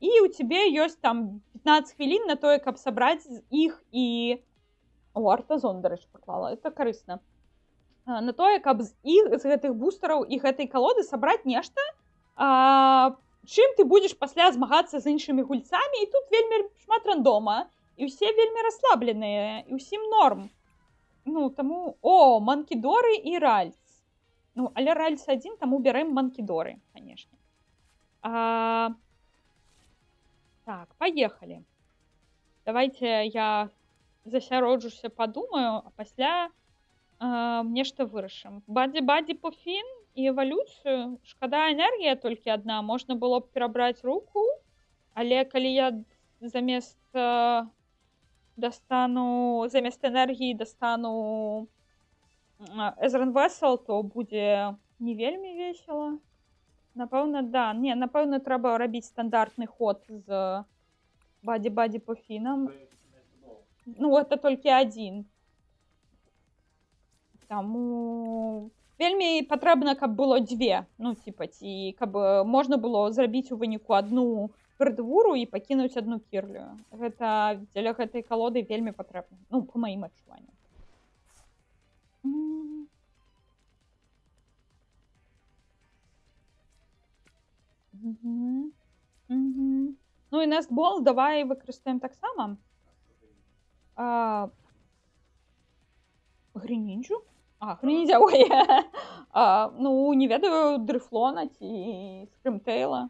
і у цябе ёсць там 15 хвілін на тое, каб сабраць іх і... О, артазон, дарэчы, паклала, это карысна. На тое, каб з іх, з гэтых бустараў і гэтай калоды сабраць нешта, чым ты будзеш пасля змагацца з іншымі гульцамі, і тут вельмі шмат рандома, і ўсе вельмі расслабленыя, і ўсім норм. Ну, таму... О, Манкідоры і Ральц. Ну, але Ральц адзін, таму бярэм Манкідоры, канешне. Так, паехалі. Давайте я засяроджуся, падумаю, а пасля нешта вырашым. Бадзі-бадзі Пуфін і эвалюцыю. Шкада, энергія толькі адна. Можна было б перабраць руку, але калі я замест дастану, замест энергіі дастану Эзран Весел, то будзе не вельмі весела. Напэўна, да. Не, напэўна, трэба рабіць стандартны ход з Бадзі-бадзі Пуфінам. Ну, это толькі адзін. Таму вельмі патрэбна, каб было дзве. Ну, типа, ці каб можна было зрабіць у выніку адну Гардвуру і пакінуць адну Кірлю. Гэта дзеля гэтай калоды вельмі патрэбна. Ну, па маім адчуванням. Ну і Nest Ball давай выкарыстаем таксама. Грынінджу? А, Грыніндзя, ой. Ну, не ведаю, Дрыфлона ці Скрымтэйла.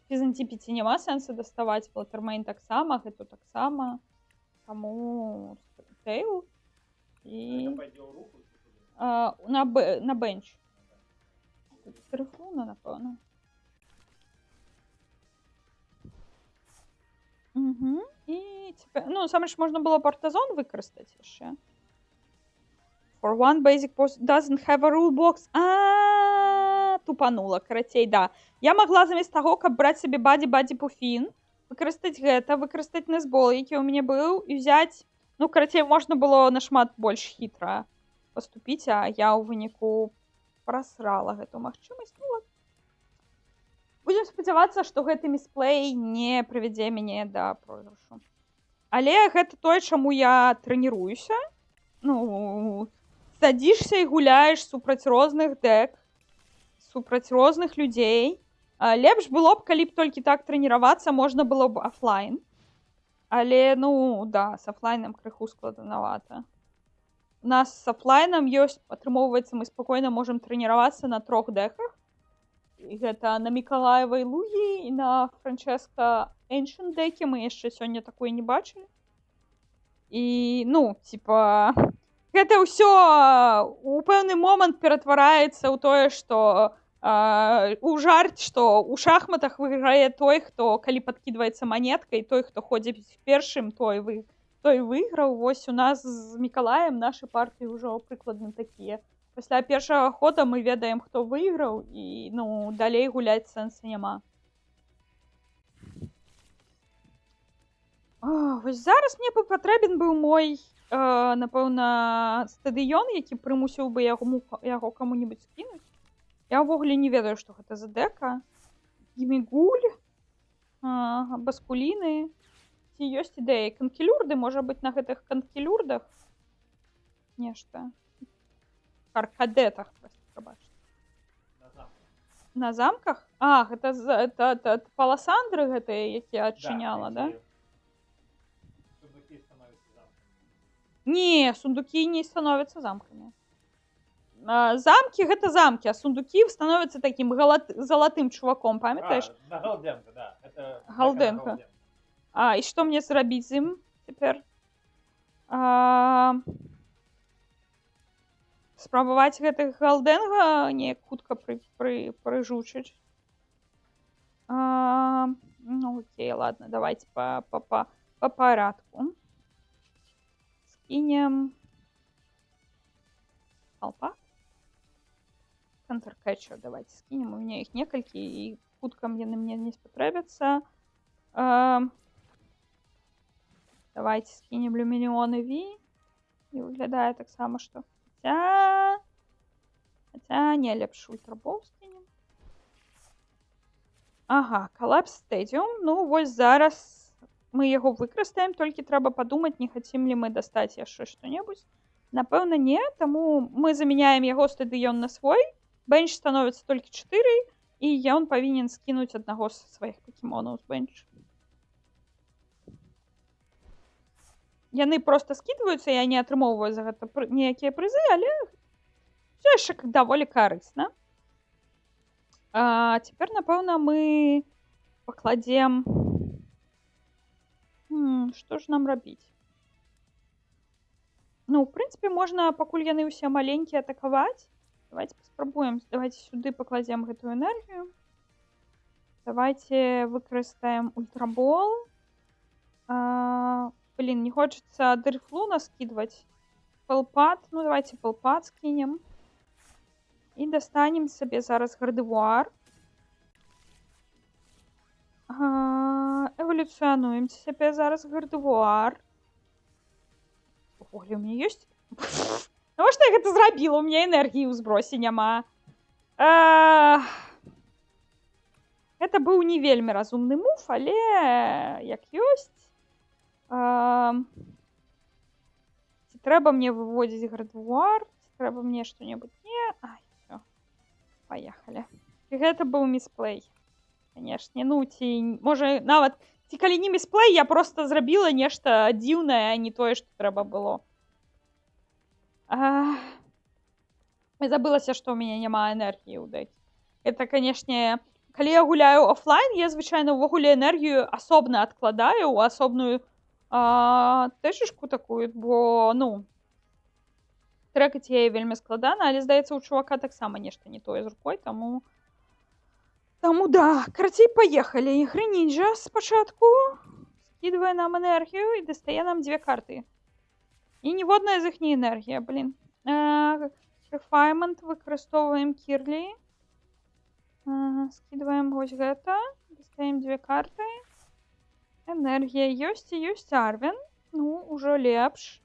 Фізантіпіці няма сэнсу даставаць, Флаттермейн таксама, гэту таксама. Таму Скрымтэйл і... На бенч. Дрыфлона, напэўна. Угу. І цяпер, ну, насамрэч, можна было б артазон выкарыстаць яшчэ. For one basic post doesn't have a rule box. А, тупанула, карацей, да. Я магла замест таго, каб браць сабе Бадзі-бадзі Пуфін, выкарыстаць гэта, выкарыстаць Несбол, які ў мяне быў, і ўзяць... Ну, карацей, можна было нашмат больш хітра паступіць, а я ў выніку прасрала гэту магчымасць. Ну, ладно. Будзем спадзявацца, што гэты місплей не прывядзе мяне да пройгрышу. Але гэта тое, чаму я трэніруюся. Ну, садзішся і гуляеш супраць розных дэк, супраць розных людзей. Лепш было б, калі б толькі так трэніравацца можна было б афлайн. Але, ну, да, з афлайнам крыху складанавата. У нас з афлайнам ёсць, атрымоўваецца, мы спакойна можам трэніравацца на трох дэках. І гэта на Мікалаевай Лугі і на Франческа Ancient дэке, мы яшчэ сёння такое не бачылі. І, ну, типа, гэта ўсё у пэўны момант ператвараецца ў тое, што у жарт, што ў шахматах выйграе той, хто, калі падкідваецца манетка, і той, хто ходзіць першым, той выйграў. Вось у нас з Мікалаем нашы партыі ўжо прыкладна такія. Пасля першага хода мы ведаем, хто выйграў, і, ну, далей гуляць сэнсу няма. Вось зараз мне бы патрэбен быў мой, напэўна, стадыён, які прымусіў бы яго каму-небудзь скінуць. Я ўвогуле не ведаю, што гэта за дэка. Гімігуль, баскуліны. Ці ёсць ідэі? Канкелюрды, можа быць, на гэтых канкелюрдах? Нешта. Каркадетах, просто прабачце. На замках. На замках? А, гэта это паласандры гэтыя, якія адчыняла, да? Сундуки становятся замками. Не, сундуки не становятся замками. Замки гэта замки, а сундуки становятся таким залатым чуваком, памятаеш? А, на Голденко, да. Это Голденко. Голденко. І што мне зрабіць з ім цяпер? Спрабаваць гэтых Голденга неяк хутка прыжучыць. Ну, окей, ладно, давайте по порядку. Скинем. Толпа. Counter Catcher давайте скинем. У меня іх некалькі, і хутка яны мне не спатрэбяцца. Давайте скинем Люмініон V. І выглядае таксама, што... Хаця не, лепш Ультрабол скинем. Ага, Collapse Stadium. Ну, вось зараз мы яго выкарыстаем, толькі трэба падумаць, не хацім ли мы дастаць яшчэ што-небудзь. Напэўна, не, таму мы замяняем яго стадыён на свой. Бенч становіцца толькі 4, і ён павінен скінуць аднаго з сваіх пакемонаў з бенч. Яны проста скідваюцца, я не атрымоўваю за гэта ніякія прызы, але ўсё яшчэ даволі карысна. А цяпер, напэўна, мы пакладзем... Што ж нам рабіць? Ну, в прынцыпе, можна, пакуль яны ўсе маленькія, атакаваць. Давайте паспрабуем. Давайте сюды пакладзем гэтую энергію. Давайте выкарыстаем ультрабол. Блин, не хочется Дрифлуна скидывать. Пэлпад. Ну, давайте Пэлпад скинем. І дастанем сабе зараз Гардевуар. Эволюционуем сабе зараз Гардевуар. Увогуле, у меня есть? Навошта я гэта зрабіла? У меня энергії ў збросе няма. Гэта быў не вельмі разумны мув, але як ёсць. Ці трэба мне выводзіць Гардевуар? Ці трэба мне што-небудзь? Не. Ай, всё. Поехали. Гэта быў місплей. Канешне, ну, ці, можа, нават, ці калі не місплей, я просто зрабіла нешта дзіўнае, а не тое, што трэба было. Я забылася, што ў мяне няма энергіі ў дэкі. Это, канешне, калі я гуляю офлайн, я, звычайна, увогуле энергію асобна адкладаю ў асобную тэчышку такую, бо, ну, трэкаць яе вельмі складана, але, здаецца, у чувака таксама нешта не тое з рукой, таму... Таму да, карацей, паехалі. Грэнінджа спачатку скідвае нам энергію і дастае нам дзве карты. І ніводная з іх не энергія, блин. Refinement выкарыстоўваем Кірлі. Скідваем вось гэта. Дастаем дзве карты. Энергія ёсць і ёсць Арвен. Ну, ужо лепш.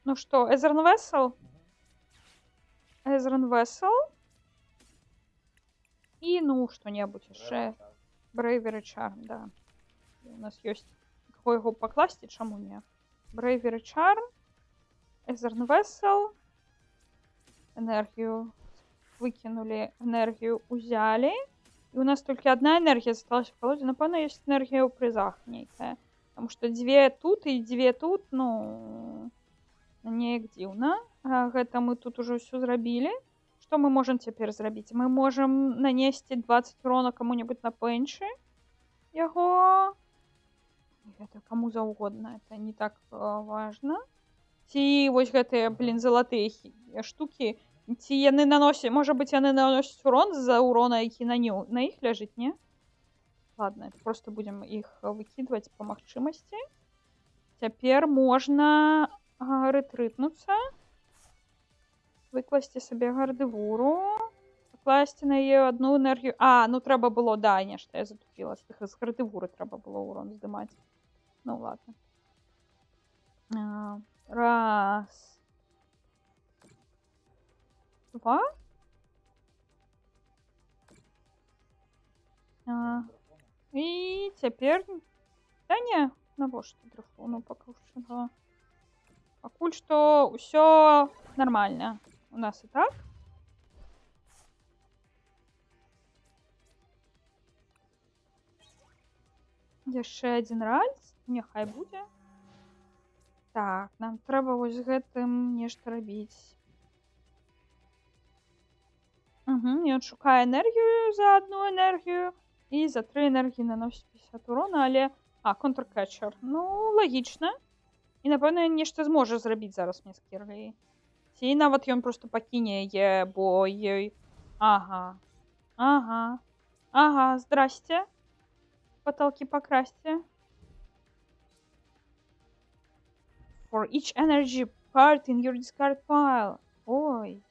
Ну што, Эзерн Весел? Эзерн Весел. І, ну, што-небудзь яшчэ. Bravery Charm, да. У нас ёсць каго яго пакласці, чаму не? Bravery Charm, Эзерн Весел. Энергію выкінулі, энергію узялі. І у нас толькі одна энергія засталася в калодзе. Напэўна, ёсць энергія ў прызах нейкая. Потому что дзве тут і дзве тут, ну, неяк дзіўна. Гэта мы тут ужо ўсё зрабілі. Што мы можам цяпер зрабіць? Мы можам нанесці 20 урона каму-небудзь на пэнчы яго. Гэта каму заўгодна, это не так важна. Ці вось гэтыя, блин, залатыя штукі, ці яны наносяць, можа быць, яны наносяць урон з-за урона, які на іх ляжыць, не? Ладно, просто будзем іх выкідваць па магчымасці. Цяпер можна рэтрытнуцца, выкласці сабе Гардевуру, пакласці на яе одну энергію. А, ну трэба было, да, нешта я затупіла. З Гардевуры трэба было урон здымаць. Ну ладно. Раз. Два. І цяпер... Да не, навошта дрыфлуну пакуль што. Пакуль што ўсё нармальна. У нас і так. Яшчэ адзін ральц. Няхай будзе. Так, нам трэба вось з гэтым нешта рабіць. Ён шукае энергію за одну энергію і за тры энергіі наносіць 50 урона, але... А, контркетчер. Ну, лагічна. І, напэўна, ён нешта зможа зрабіць зараз мне з Кірліяй. Ці нават ён просто пакіне яе, бо ёй... Ага. Ага. Ага, здрасте. Потолки покрасьте. For each energy part in your discard pile. Ой.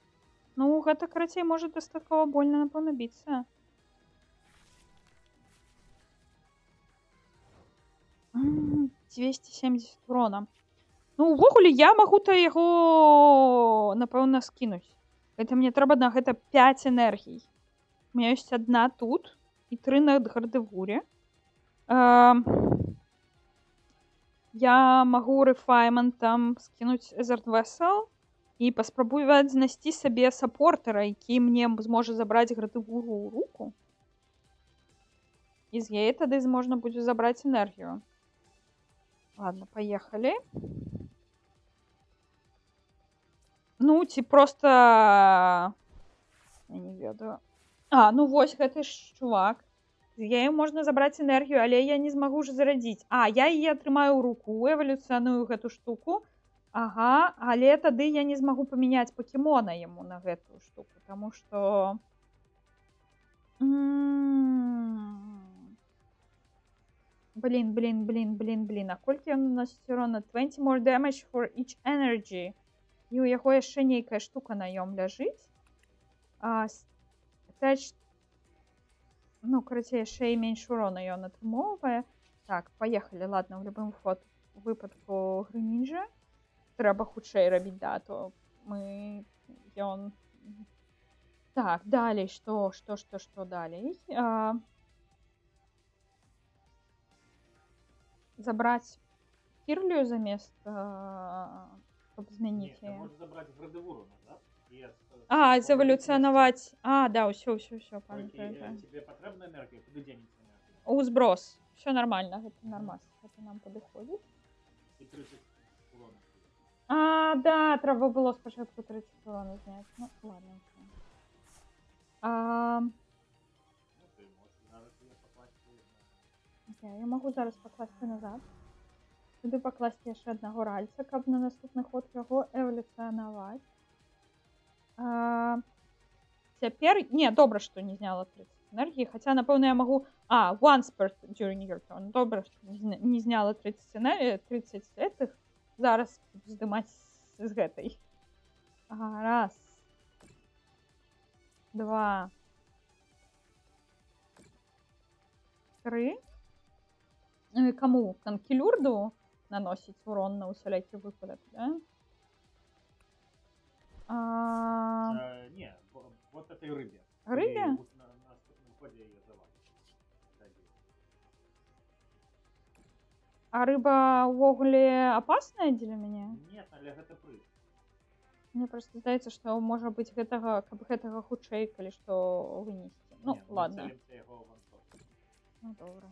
Ну, гэта, карацей, можа дастаткова больна, напэўна, біцца. 270 урона. Ну, увогуле, я магу-то яго, напэўна, скінуць. Гэта мне трэба на гэта 5 энергій. У меня ёсць одна тут і 3 на Гардевуре. Я магу рэфайментам скінуць Earthen Vessel і паспрабаваць знайсці сабе сапортера, які мне зможа забраць Гардевуру ў руку. І з яе тады можна будзе забраць энергію. Ладно, поехали. Ну, ці просто... Я не ведаю. А, ну вось гэты ж чувак. З яе можна забраць энергію, але я не змагу ж зарадзіць. А, я яе атрымаю ў руку, эвалюцыяную гэту штуку. Ага, але тады я не змагу памяняць пакемона яму на гэтую штуку, таму што... Блин, блин, блин, блин, блин. А колькі ён наносіць урона? 20 more damage for each energy. І ў яго яшчэ нейкая штука на ём ляжыць. Attached... Ну, карацей, яшчэ і менш урона ён атрымоўвае. Так, поехали. Ладно, ў любым выпадку Грынінджа. Трэба хутчэй рабіць, да, то мы... Ён... Так, далей, што далей? Забраць Кірлію замест, каб змяніць Нет, ты яе. можешь забрать Гардевуру назад. І А, зэвалюцыянаваць. А, да, ўсё, ўсё, ўсё, Толькі, памятаю, так. Тебе патрэбна энергія? Куды дзенецца энергія? У зброс. Всё нормально, гэта нормас. Гэта нам падыходзіць. І 30 урона. А, да, трэба было спачатку 30 урона зняць. Ну, ладно, окей. Ну, ты можешь зараз яе пакласці на... Окей, я магу зараз пакласці назад. Сюды пакласці яшчэ аднаго ральца, каб на наступны ход яго эвалюцыянаваць. Цяпер... Не, добра, што не зняла 30 энергіі, хаця, напэўна, я магу... А, once per during your turn. Добра, што не зняла 30 30 гэтых. Зараз буду здымаць з гэтай. Ага, раз. Два. Тры. Ну і каму? Канкелюрду наносіць урон на усялякі выпадак, да? Не, вот этой рыбе. Рыбе? Ты на наступным ходзе яе завалишь. А рыба ўвогуле опасная для мяне? Нет, але гэта прыз. Мне просто здаецца, што можа быць гэтага, каб гэтага хутчэй, калі што вынесці. Ну, Не, мы ладно. цэлімся яго ваншот. Ну, добра.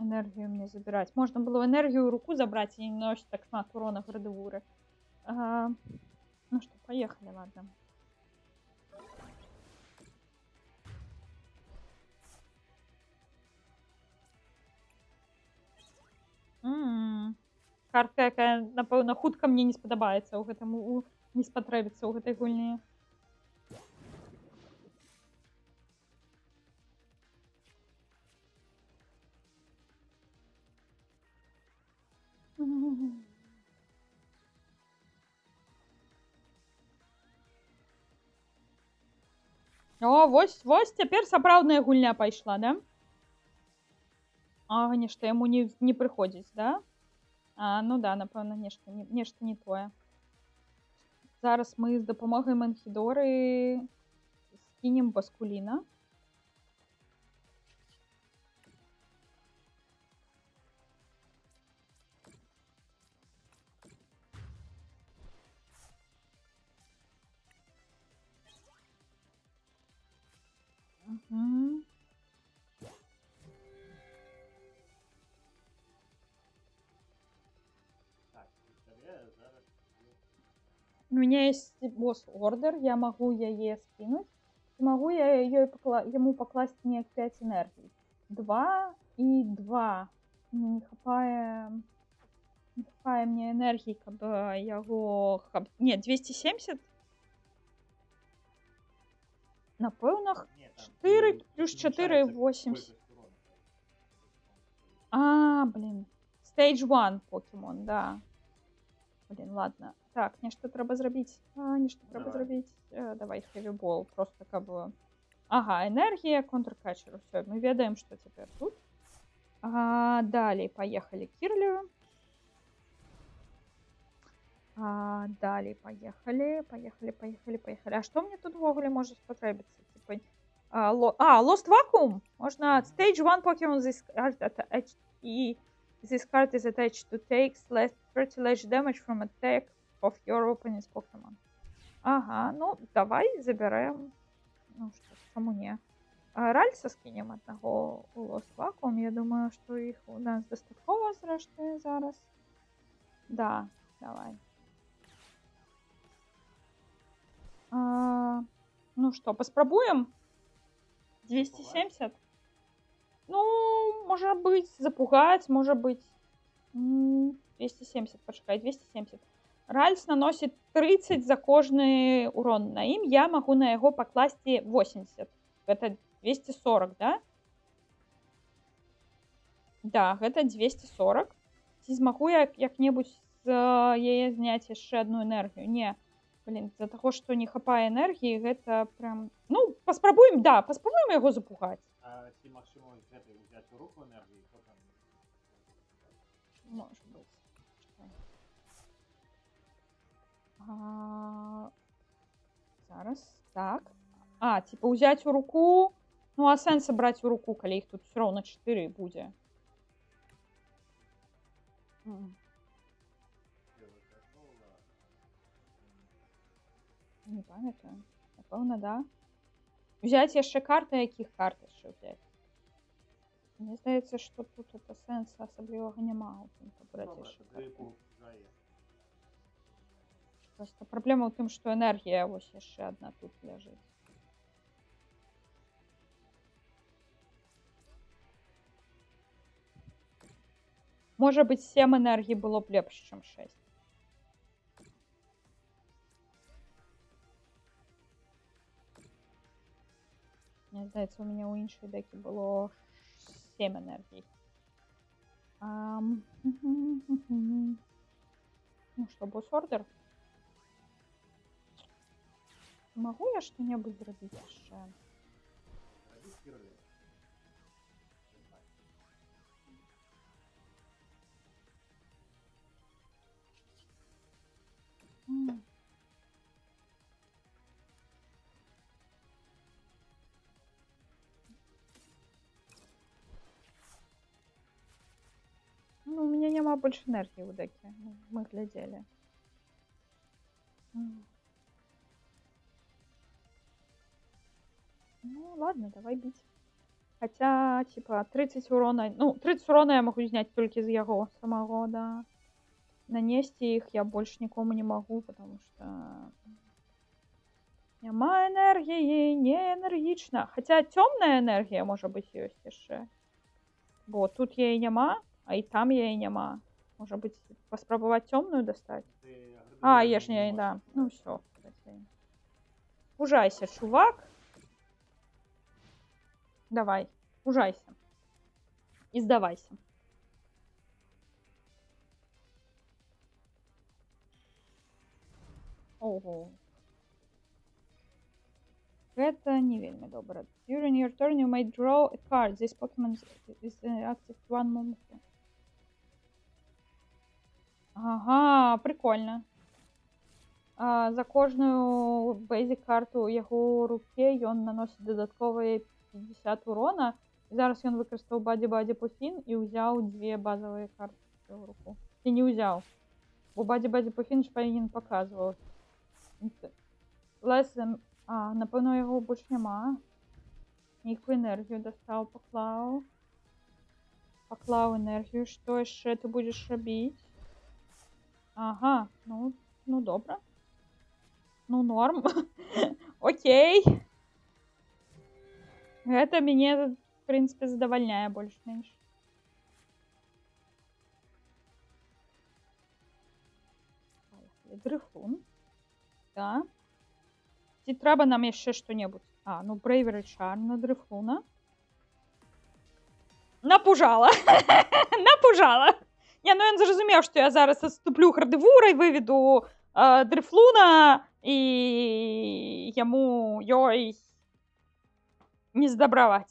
Энергію мне забіраць. Можна было энергію ў руку забраць і не наносіць так шмат урона Гардевуры. Ну што, поехали, ладно. Картка, якая, напэўна, хутка мне не спадабаецца ў гэтым, у, не спатрэбіцца ў гэтай гульні. О, вось цяпер сапраўдная гульня пайшла, да? А, нешта яму не прыходзіць, да? А, ну да, напэўна, нешта не тое. Зараз мы з дапамогай Манхідоры скінем Баскуліна. У меня есть босс-ордер, я могу яе скинуть. Могу я ему покласть неяк 5 энергий. 2 и 2. Мне не хапае мне энергии, каб яго хап-, не, 270? Напэўна, Не, там 4 і плюс 4, уменьшаецца 8. колькасць урона. А, блин. Stage 1 Pokemon, да. Блин, ладно. Так, нешта трэба зрабіць. А, нешта трэба Давай. зрабіць. Давай Heavy Ball, просто каб. Ага, энергія, контркачер. Всё, мы ведаем, што цяпер тут. А, далей поехали Кірлію. А, далей поехали, поехали, поехали, поехали. А што мне тут увогуле можа спатрэбіцца? Типа, Lost Vacuum? Можна Stage 1 Pokemon this card attached и this card is attached to takes less 30 less damage from attack of your opponent's Pokemon. Ага, ну давай забярэм. Ну што ж, чаму не? А, Ральса скінем аднаго у Lost Vacuum. Я думаю, што іх у нас дастаткова зрэшты зараз. Да, давай. А, ну што, паспрабуем? 270? Ну, можа быць, запугаць, можа быць. 270, пачакай, 270. Ральс наносіць 30 за кожны урон на ім. Я магу на яго пакласці 80. Гэта 240, да? Да, гэта 240. Ці змагу я як-небудзь з яе зняць яшчэ одну энергію? Не. Блин, з-за таго, што не хапае энергіі, гэта прям. Ну, паспрабуем, да, паспрабуем яго запугаць. А ці магчыма гэтай узяць у руку энергію, потым Может быть. Чакай. А, зараз. Так. А, типа ўзяць у руку. Ну, а сэнса браць у руку, калі іх тут всё роўна 4 будзе. Выкарыстоўвала? Не памятаю. Напэўна, да. Узяць яшчэ карты, якіх карт яшчэ ўзяць? Мне здаецца, што тут это сэнса асаблівага няма ў тым, каб браць Добра, яшчэ тады карты. пужае. Просто праблема ў тым, што энергія вось яшчэ адна тут ляжыць. Можа быць, 7 энергій было б лепш, чым 6. Мне здаецца, у мяне ў іншай дэкі было 7 энергій. Ну што, босс-ордер? Магу я што-небудзь зрабіць яшчэ? Рабі Кірлі. Ну, у мяне няма больш энергіі ў дэке. Ну, мы глядзелі. Ну, ладно, давай бить. Хотя, типа, 30 урона. Ну, 30 урона я могу снять только з яго самого, да. Нанести их я больше никому не могу, потому что няма энергии, не энергічна. Хотя темная энергия, может быть, ёсць яшчэ. Бо тут яе няма, а і там яе няма. Можа быць, паспрабаваць цёмную дастаць? Ты А, Гардевору я ж не не, да. можаш Ну пугаць. всё. Пужайся, чувак. Давай, пужайся. И сдавайся. Ого. Гэта не вельмі добра. During your turn you may draw a card. This Pokemon is active one moment. Ага, прикольно. А, за кожную basic карту ў яго руке ён наносіць дадатковыя 50 урона. І зараз ён выкарыстаў Бадзі-Бадзі Пуфін і ўзяў дзве базавыя карты ў руку. Ці не ўзяў. Бо Бадзі-Бадзі Пуфін ж павінен паказваў. Less than. А, напэўна, яго больш няма. Нейкую энергію дастаў, паклаў. Паклаў энергію. Што яшчэ ты будзеш рабіць? Ага, ну добра. Ну, норм. Окей. Гэта мяне, в прынцыпе, задавальняе больш-менш. Поехали. Дрыхлун. Да. Ці трэба нам яшчэ што-небудзь? А, ну, Bravery Charm на Дрыхлуна. Напужала. Напужала. Не, ну ён зразумеў, што я зараз адступлю Гардевура і выведу Дрыфлуна, і яму ёй не здабраваць.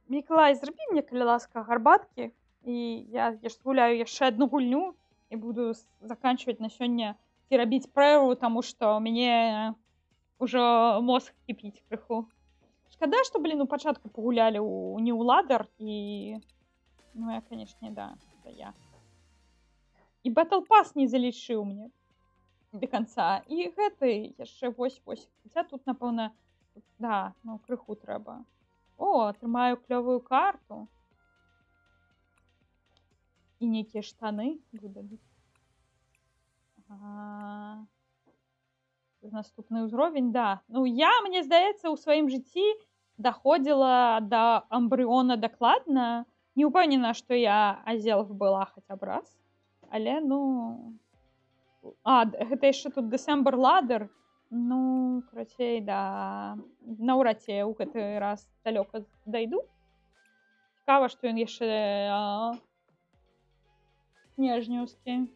Мікалай, зрабі мне, калі ласка, гарбаткі, і я згуляю яшчэ адну гульню і буду заканчваць на сёння ці рабіць прэрву, таму што ў мяне ўжо мозг кіпіць крыху. Шкада, што, блин, у пачатку пагулялі ў New Ladder і... Ну, я, конечно, да, это я. І Battle Pass не залічыў мне до конца. І гэты яшчэ вось-вось. Хаця тут, напэўна, да, ну, крыху трэба. О, атрымаю клёвую карту. І нейкія штаны выдадуць. Ага. Наступны ўзровень, да. Ну, я, мне здаецца, у сваім жыцці даходзіла да Амбрыона дакладна. Не ўпэўнена, што я Азелф была хаця б раз. Але, ну... А, гэта яшчэ тут December Ladder. Ну, карацей, да. Наўрад ці я ў гэты раз далёка дайду. Цікава, што ён яшчэ снежнеўскі.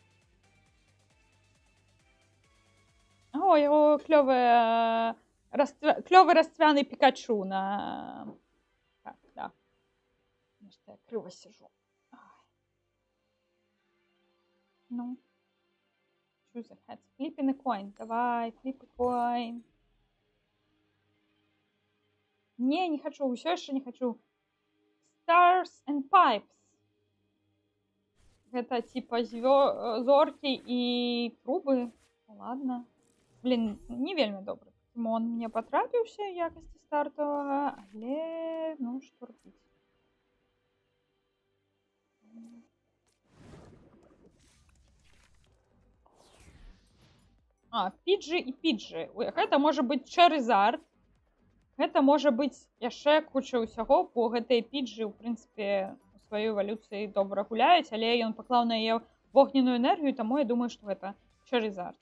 О, яго клёвы расцвяны Пікачу на... Так, да. Нешта я крыва сижу. Ай. Ну. Choose a head. Flipping a coin. Давай, flip a coin. Не, не хочу. Усё яшчэ не хочу. Stars and Pipes. Гэта типа зоркі і трубы. Ну, ладно. Блин, не вельмі добры покемон мне патрапіўся ў якасці стартавага, але, ну, што рабіць? А, Піджі і Піджі. Ой, гэта можа быць Чарызард. Гэта можа быць яшчэ куча ўсяго, бо гэтыя Піджі, у прынцыпе, у сваёй эвалюцыі добра гуляюць, але ён паклаў на яе вогненную энергію, таму я думаю, што гэта Чарызард.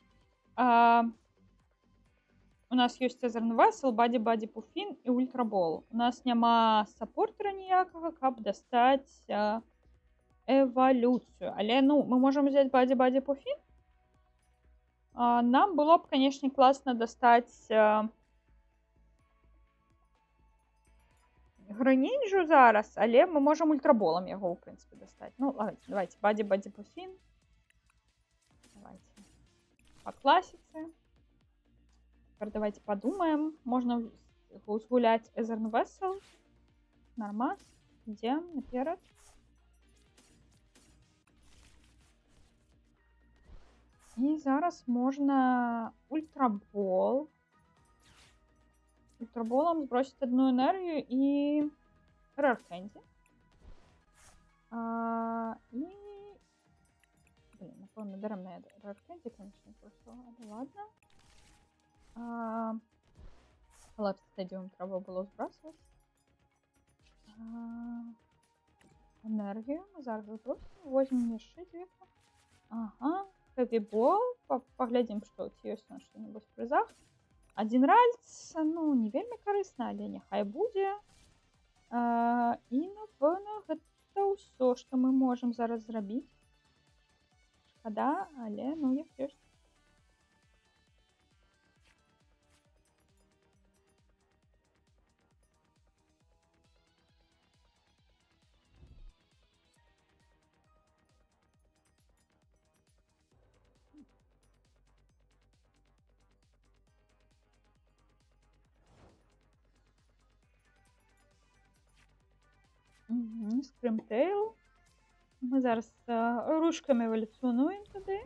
У нас ёсць Эзерн Весел, Бадзі Бадзі Пуфін і Ультрабол. У нас няма сапортера ніякага, каб дастаць эвалюцыю. Але, ну, мы можам взять Бадзі Бадзі Пуфін. Нам было б, конечно, класна дастаць Грэнінджу зараз, але мы можам ультраболам яго, у прынцыпе, дастаць. Ну, ладно, давайте Бадзі Бадзі Пуфін. Давайте по классице. Теперь давайте подумаем. Можно сгулять Эзерн Весел. Нормас. Идем наперад. І зараз можна ультрабол. Ультраболом сбросить одну энергию и Rare Candy. И... Блин, напэўна, дарэмна я Rare Candy, конечно, сбросила. Але ладно. Collapse Stadium трэба было сбрасывать. Энергию мы зараз сбросим. Возьмем яшчэ дзве. Ага. Heavy Ball. Паглядзім, што ці ёсць у нас што-нибудь в прызах. Адзін ральц, ну, не вельмі карысна, але няхай будзе. І, напэўна, гэта ўсё, што мы можам зараз зрабіць. Шкада, але, ну, як ёсць. Скримтейл. Мы зараз ручками эволюционуем туды.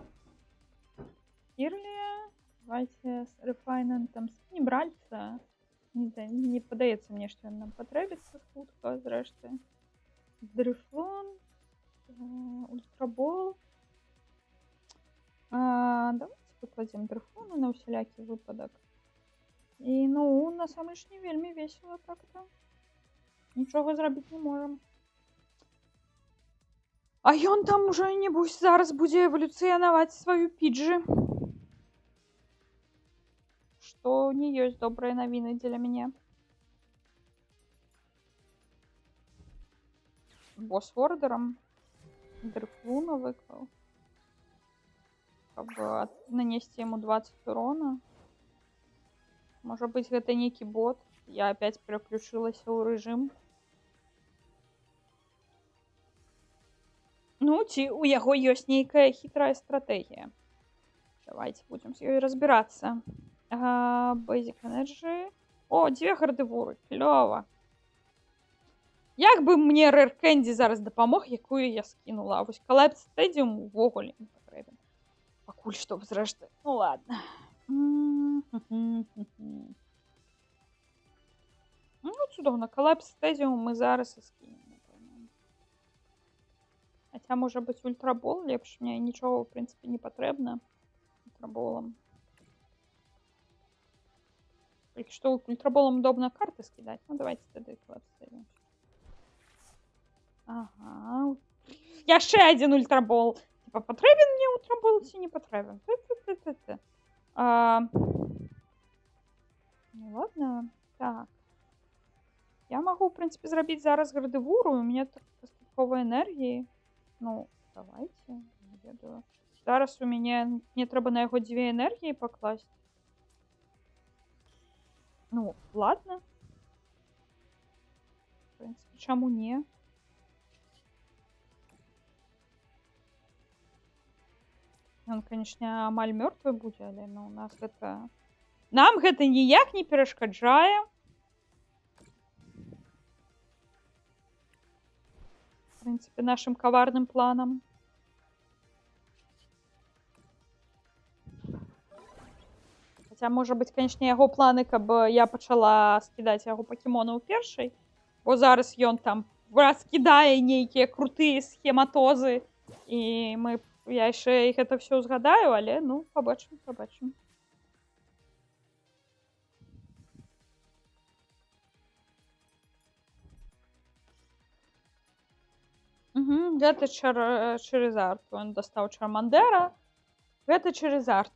Кірлія. Давайте з рефайнентом скинем Ральца. Не падаецца мне, што ён нам патрэбіцца хутка, зрэшты. Дрыфлон. Ультрабол. Давайте выкладзем дрыфлона на ўсялякі выпадак. І, ну, насамрэч не вельмі весела так-то. Нічога зрабіць не можам. А ён там ужо, небось, зараз будзе эвалюцыянаваць сваю Піджы. Што не ёсць добрыя навіны дзеля мяне. Бос-ордером. Дрыфлуна выклаў. Каб нанесці яму 20 урона. Можа быць, гэта нейкі бот. Я опять пераключылася ў рэжым. Ну, ці у яго ёсць нейкая хітрая стратэгія. Давайте будем з ёй разбірацца. Basic Energy. О, дзве Гардевуры. Клёва. Як бы мне Rare Candy зараз дапамог, якую я скінула. А вось Collapse Stadium увогуле не патрэбен. Пакуль што, зрэшты. Ну ладно. М-хм-хм-хм. Ну, цудоўна. Collapse Stadium мы зараз і скінем, напэўна. Хаця, можа быць, ультрабол лепш. Мне нічога, ў прынцыпе, не патрэбна ультраболам. Толькі што ультраболам удобна карты скідаць. Ну, давайте тады Collapse Stadium. Ага. Яшчэ адзін ультрабол. Типа, патрэбен мне ультрабол ці не патрэбен? Ты-ты-ты-ты-ты. Ну ладно. Так. Я магу, в прынцыпе, зрабіць зараз Гардевуру. У меня так дастаткова энергіі. Ну, давайте. Не ведаю. Зараз у мяне... Мне трэба на яго дзве энергіі пакласць. Ну, ладно. В прынцыпе, чаму не? Ён, конечно, амаль мёртвы будзе, але, ну, у нас гэта... Нам гэта ніяк не перашкаджае. В прынцыпе, нашым каварным планам. Хаця, можа быць, конечно, яго планы, каб я пачала скідаць яго пакемонаў першай, бо зараз ён там раскідае нейкія крутыя схематозы, і я яшчэ і гэта ўсё згадаю, але, ну, пабачым, пабачым. Угу, гэта Чарызард. Ён дастаў Чармандера. Гэта Чарызард.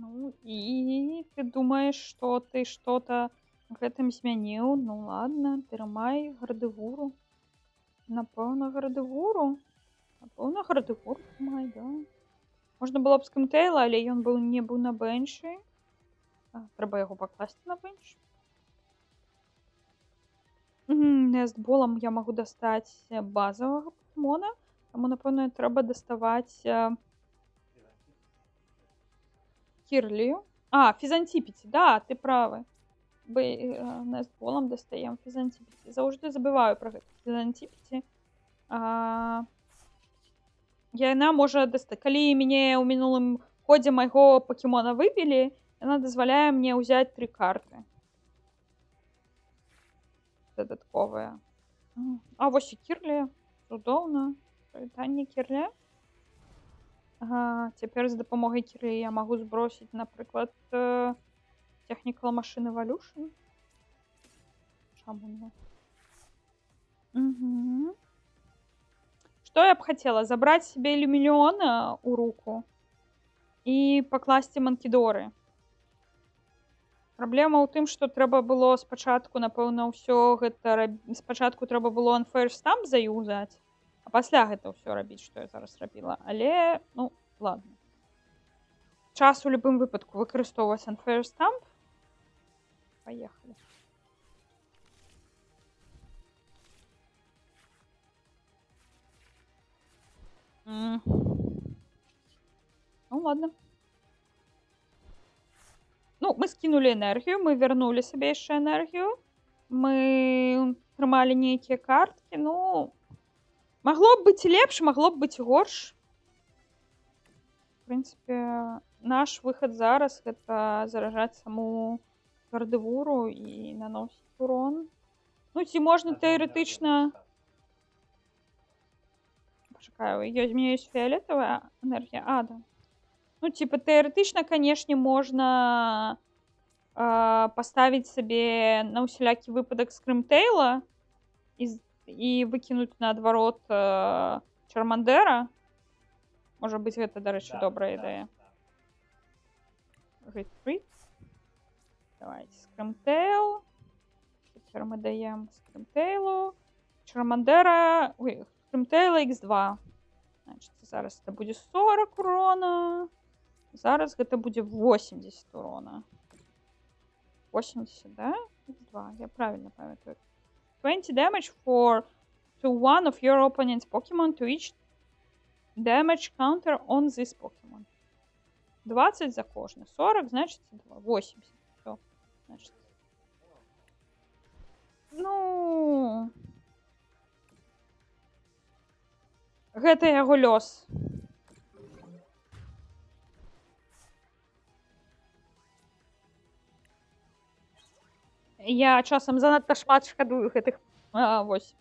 Ну, і ты думаеш, што ты что-то гэтым змяніў? Ну ладно, трымай Гардевуру. Напэўна, Гардевуру. Напэўна, Гардевуру трымай, да. Можна было б Скрымтэйла, але ён не быў на бэнчы. Трэба яго пакласці на бэнч. Нестболам я магу дастаць базавага пакемона, таму, напэўна, трэба даставаць Кірлію. А, Фізантіпіці, да, ты правы. Нестболам дастаем Фізантіпіці. Заўжды забываю пра гэта Фізантіпіці. Яна можа дастаць... Калі мяне ў мінулым ходзе майго пакемона выбілі, яна дазваляе мне ўзяць 3 карты. Дадатковыя. А вось і Кірлія. Цудоўна. Прывітанне, Кірлія. Ага, цяпер з дапамогай Кірліі я магу збросіць, напрыклад, Technical Machine Evolution. Чаму не? Угу. Што я б хацела? Забраць сабе Люміліона ў руку і пакласці Манкідоры. Праблема ў тым, што трэба было спачатку, напэўна, ўсё гэта спачатку трэба было Unfair Stamp заюзаць, а пасля гэта ўсё рабіць, што я зараз рабіла. Але, ну, ладно. Час у любым выпадку выкарыстоўваць Unfair Stamp. Поехали. Ну, ладно. Ну, мы скинули энергию, мы вернули себе еще энергию. Мы трымалі нейкія карткі. Ну, магло б быць і лепш, магло б быць і горш. В прынцыпе, наш выхад зараз гэта заражаць саму Гардевуру і наносіць урон. Ну, ці можна тэарэтычна... Пачакай, у мяне ёсць фіолетавая энергія. А, да. Ну, типа, тэарэтычна, канешне, можна паставіць сабе на ўсялякі выпадак Скрымтэйла і выкінуць наадварот Чармандера. Можа быць, гэта, дарэчы, Да, добрая да, ідэя. да. Retreat. Давайте Скрымтэйл. Цяпер мы даем Скрымтэйлу. Чармандера. Ой, Скрымтэйла X2. Значит, зараз это будзе 40 урона. Зараз гэта будзе 80 урона. 80, да? X2, я правильно памятаю. 20 damage for to one of your opponent's Pokemon to each damage counter on this Pokemon. 20 за кожны. 40, значит, 80. Всё. Значит. Ну... Гэта яго лёс. Я часам занадта шмат шкадую гэтых вось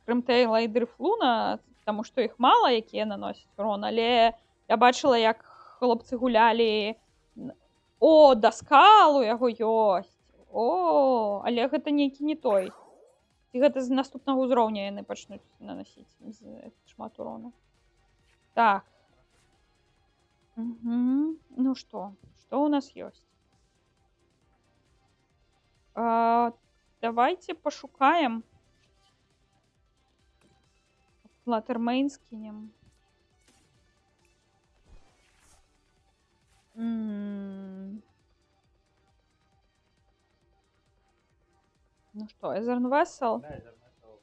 Скрымтэйла і Дрыфлуна, таму што іх мала, якія наносяць урон, але я бачыла, як хлопцы гулялі. О, Даскал у яго ёсць. О, але гэта нейкі не той. Ці гэта з наступнага ўзроўня яны пачнуць наносіць шмат урона. Так. Угу. Ну што? Што ў нас ёсць? Давайте пошукаем. Флаттермейн скинем. Ну что, Earthen Vessel? Да, Earthen Vessel.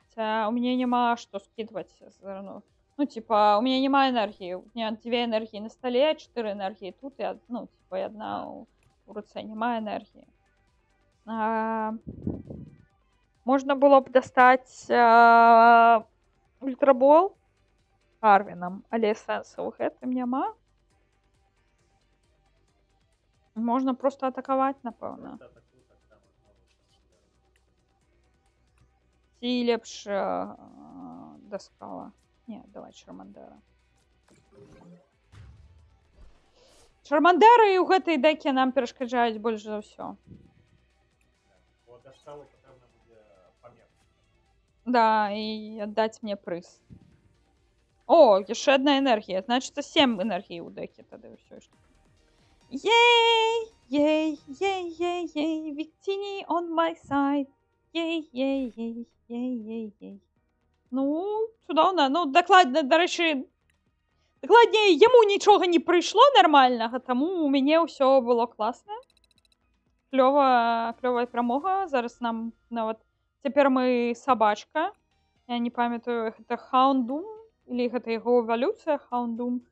Хотя у меня нема что скидывать зерну. Ну, типа, у меня нема энергии. У меня 2 энергии на столе, 4 энергии тут, и, ну, типа, и одна у руце. Нема энергии. Можно было б достать ультрабол Арвином, але сэнсу ў гэтым няма. Можна просто атакаваць, напэўна. Ці лепш Даскала. Не, давай Чармандера. Чармандеры і ў гэтай дэке нам перашкаджаюць больш за ўсё. Бо Даскалу патрэбна будзе памерці. Да, і аддаць мне прыз. О, яшчэ одна энергія. Значит, 7 энергій у дэке тады ўсё ж. Ей, ей, ей, ей, ей, Victini on my side. Ей, ей, ей, ей, ей, ей. Ну, цудоўна. Ну, дакладна, дарэчы, дакладней, яму нічога не прыйшло нармальнага, таму у мяне ўсё было класна. Клёва, клёвая перамога. Зараз нам нават... Цяпер мы сабачка. Я не памятаю, гэта Хаундум или гэта яго эвалюцыя Хаундум.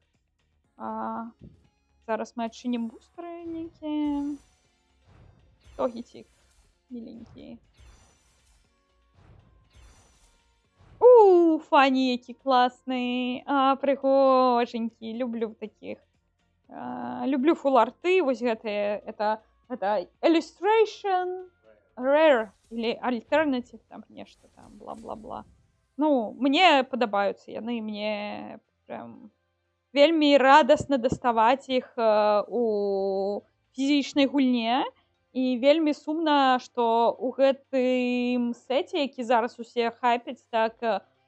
Зараз мы адчынім бустеры нейкія. Тогітік, міленькі. У, Фані, які класны. А, прыгоженькі. Люблю такіх. Люблю фул-арты. Вось гэтыя, это illustration rare или alternative, там нешта там, бла-бла-бла. Ну, мне падабаюцца яны, мне прям вельмі радасна даставаць іх у фізічнай гульне. І вельмі сумна, што ў гэтым сеце, які зараз усе хайпяць, так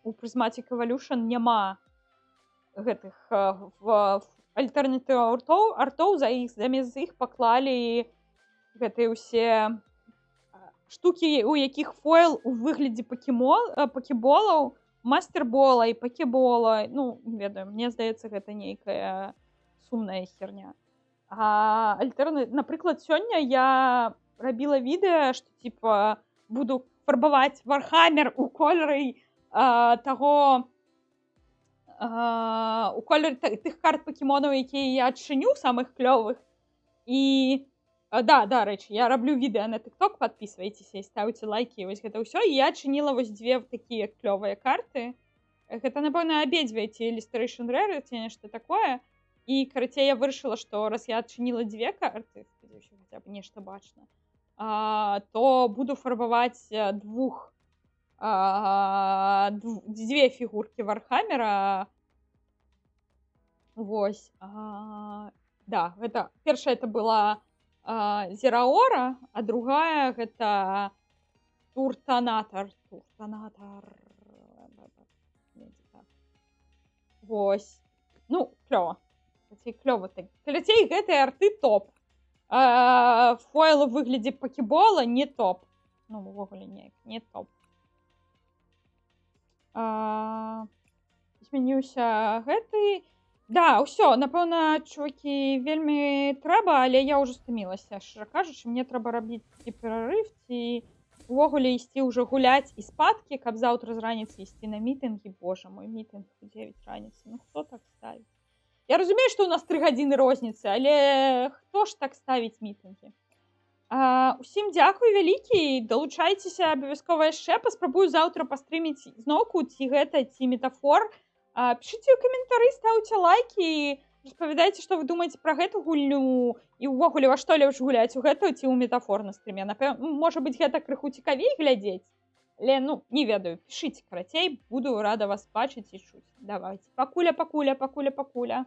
у Prismatic Evolution няма гэтых альтэрнатыў артоў, за іх, замест іх паклалі гэтыя ўсе штукі, у якіх фойл у выглядзе пакеболаў, мастербола і пакебола. Ну, не ведаю, мне здаецца, гэта нейкая сумная херня. А напрыклад, сёння я рабіла відэа, што типа буду фарбаваць Вархаммер у колеры таго у колеры тых карт пакемонаў, якія я адчыню, самых клёвых. І да, дарэчы, я раблю відэа на TikTok, подписывайтесь і ставце лайки, вось гэта ўсё. І я адчыніла вось дзве такія клёвыя карты. Гэта, напэўна, абедзве ці Illustration Rare, ці нешта такое. І, карацей, я вырашыла, што раз я адчыніла дзве карты, спадзяюся, хаця б нешта бачна, то буду фарбаваць дзве фігуркі Вархаммера. Вось. Да, гэта, першая это была Зераора, а другая гэта Туртанатор. Туртанатор. Вось. Ну, клёва. Карацей, клёва так. Карацей, гэтыя арты топ. Фойл у выглядзе пакебола не топ. Ну, увогуле неяк не топ. Змяніўся гэты. Да, ўсё, напэўна, чувакі, вельмі трэба, але я ўжо стамілася. Шчыра кажучы, мне трэба рабіць ці перарыв, ці увогуле ісці ўжо гуляць і спаткі, каб заўтра з раніцы ісці на мітынгі. Божа мой, мітынг у 9 раніцы. Ну хто так ставіць? Я разумею, што ў нас 3 гадзіны розніцы, але хто ж так ставіць мітынгі? Усім дзякуй вялікі, далучайцеся абавязкова яшчэ, паспрабую заўтра пастрыміць зноўку ці гэта, ці Метафор. Пішыце ў каментары, стаўце лайкі, распавядайце, што вы думаеце пра гэту гульню і ўвогуле, ва што лепш гуляць, у гэту ці ў Метафор на стрыме. Напэўна, можа быць, гэта крыху цікавей глядзець. Але, ну, не ведаю, пішыце, карацей, буду рада вас бачыць і чуць. Давайте. Пакуля, пакуля, пакуля, пакуля.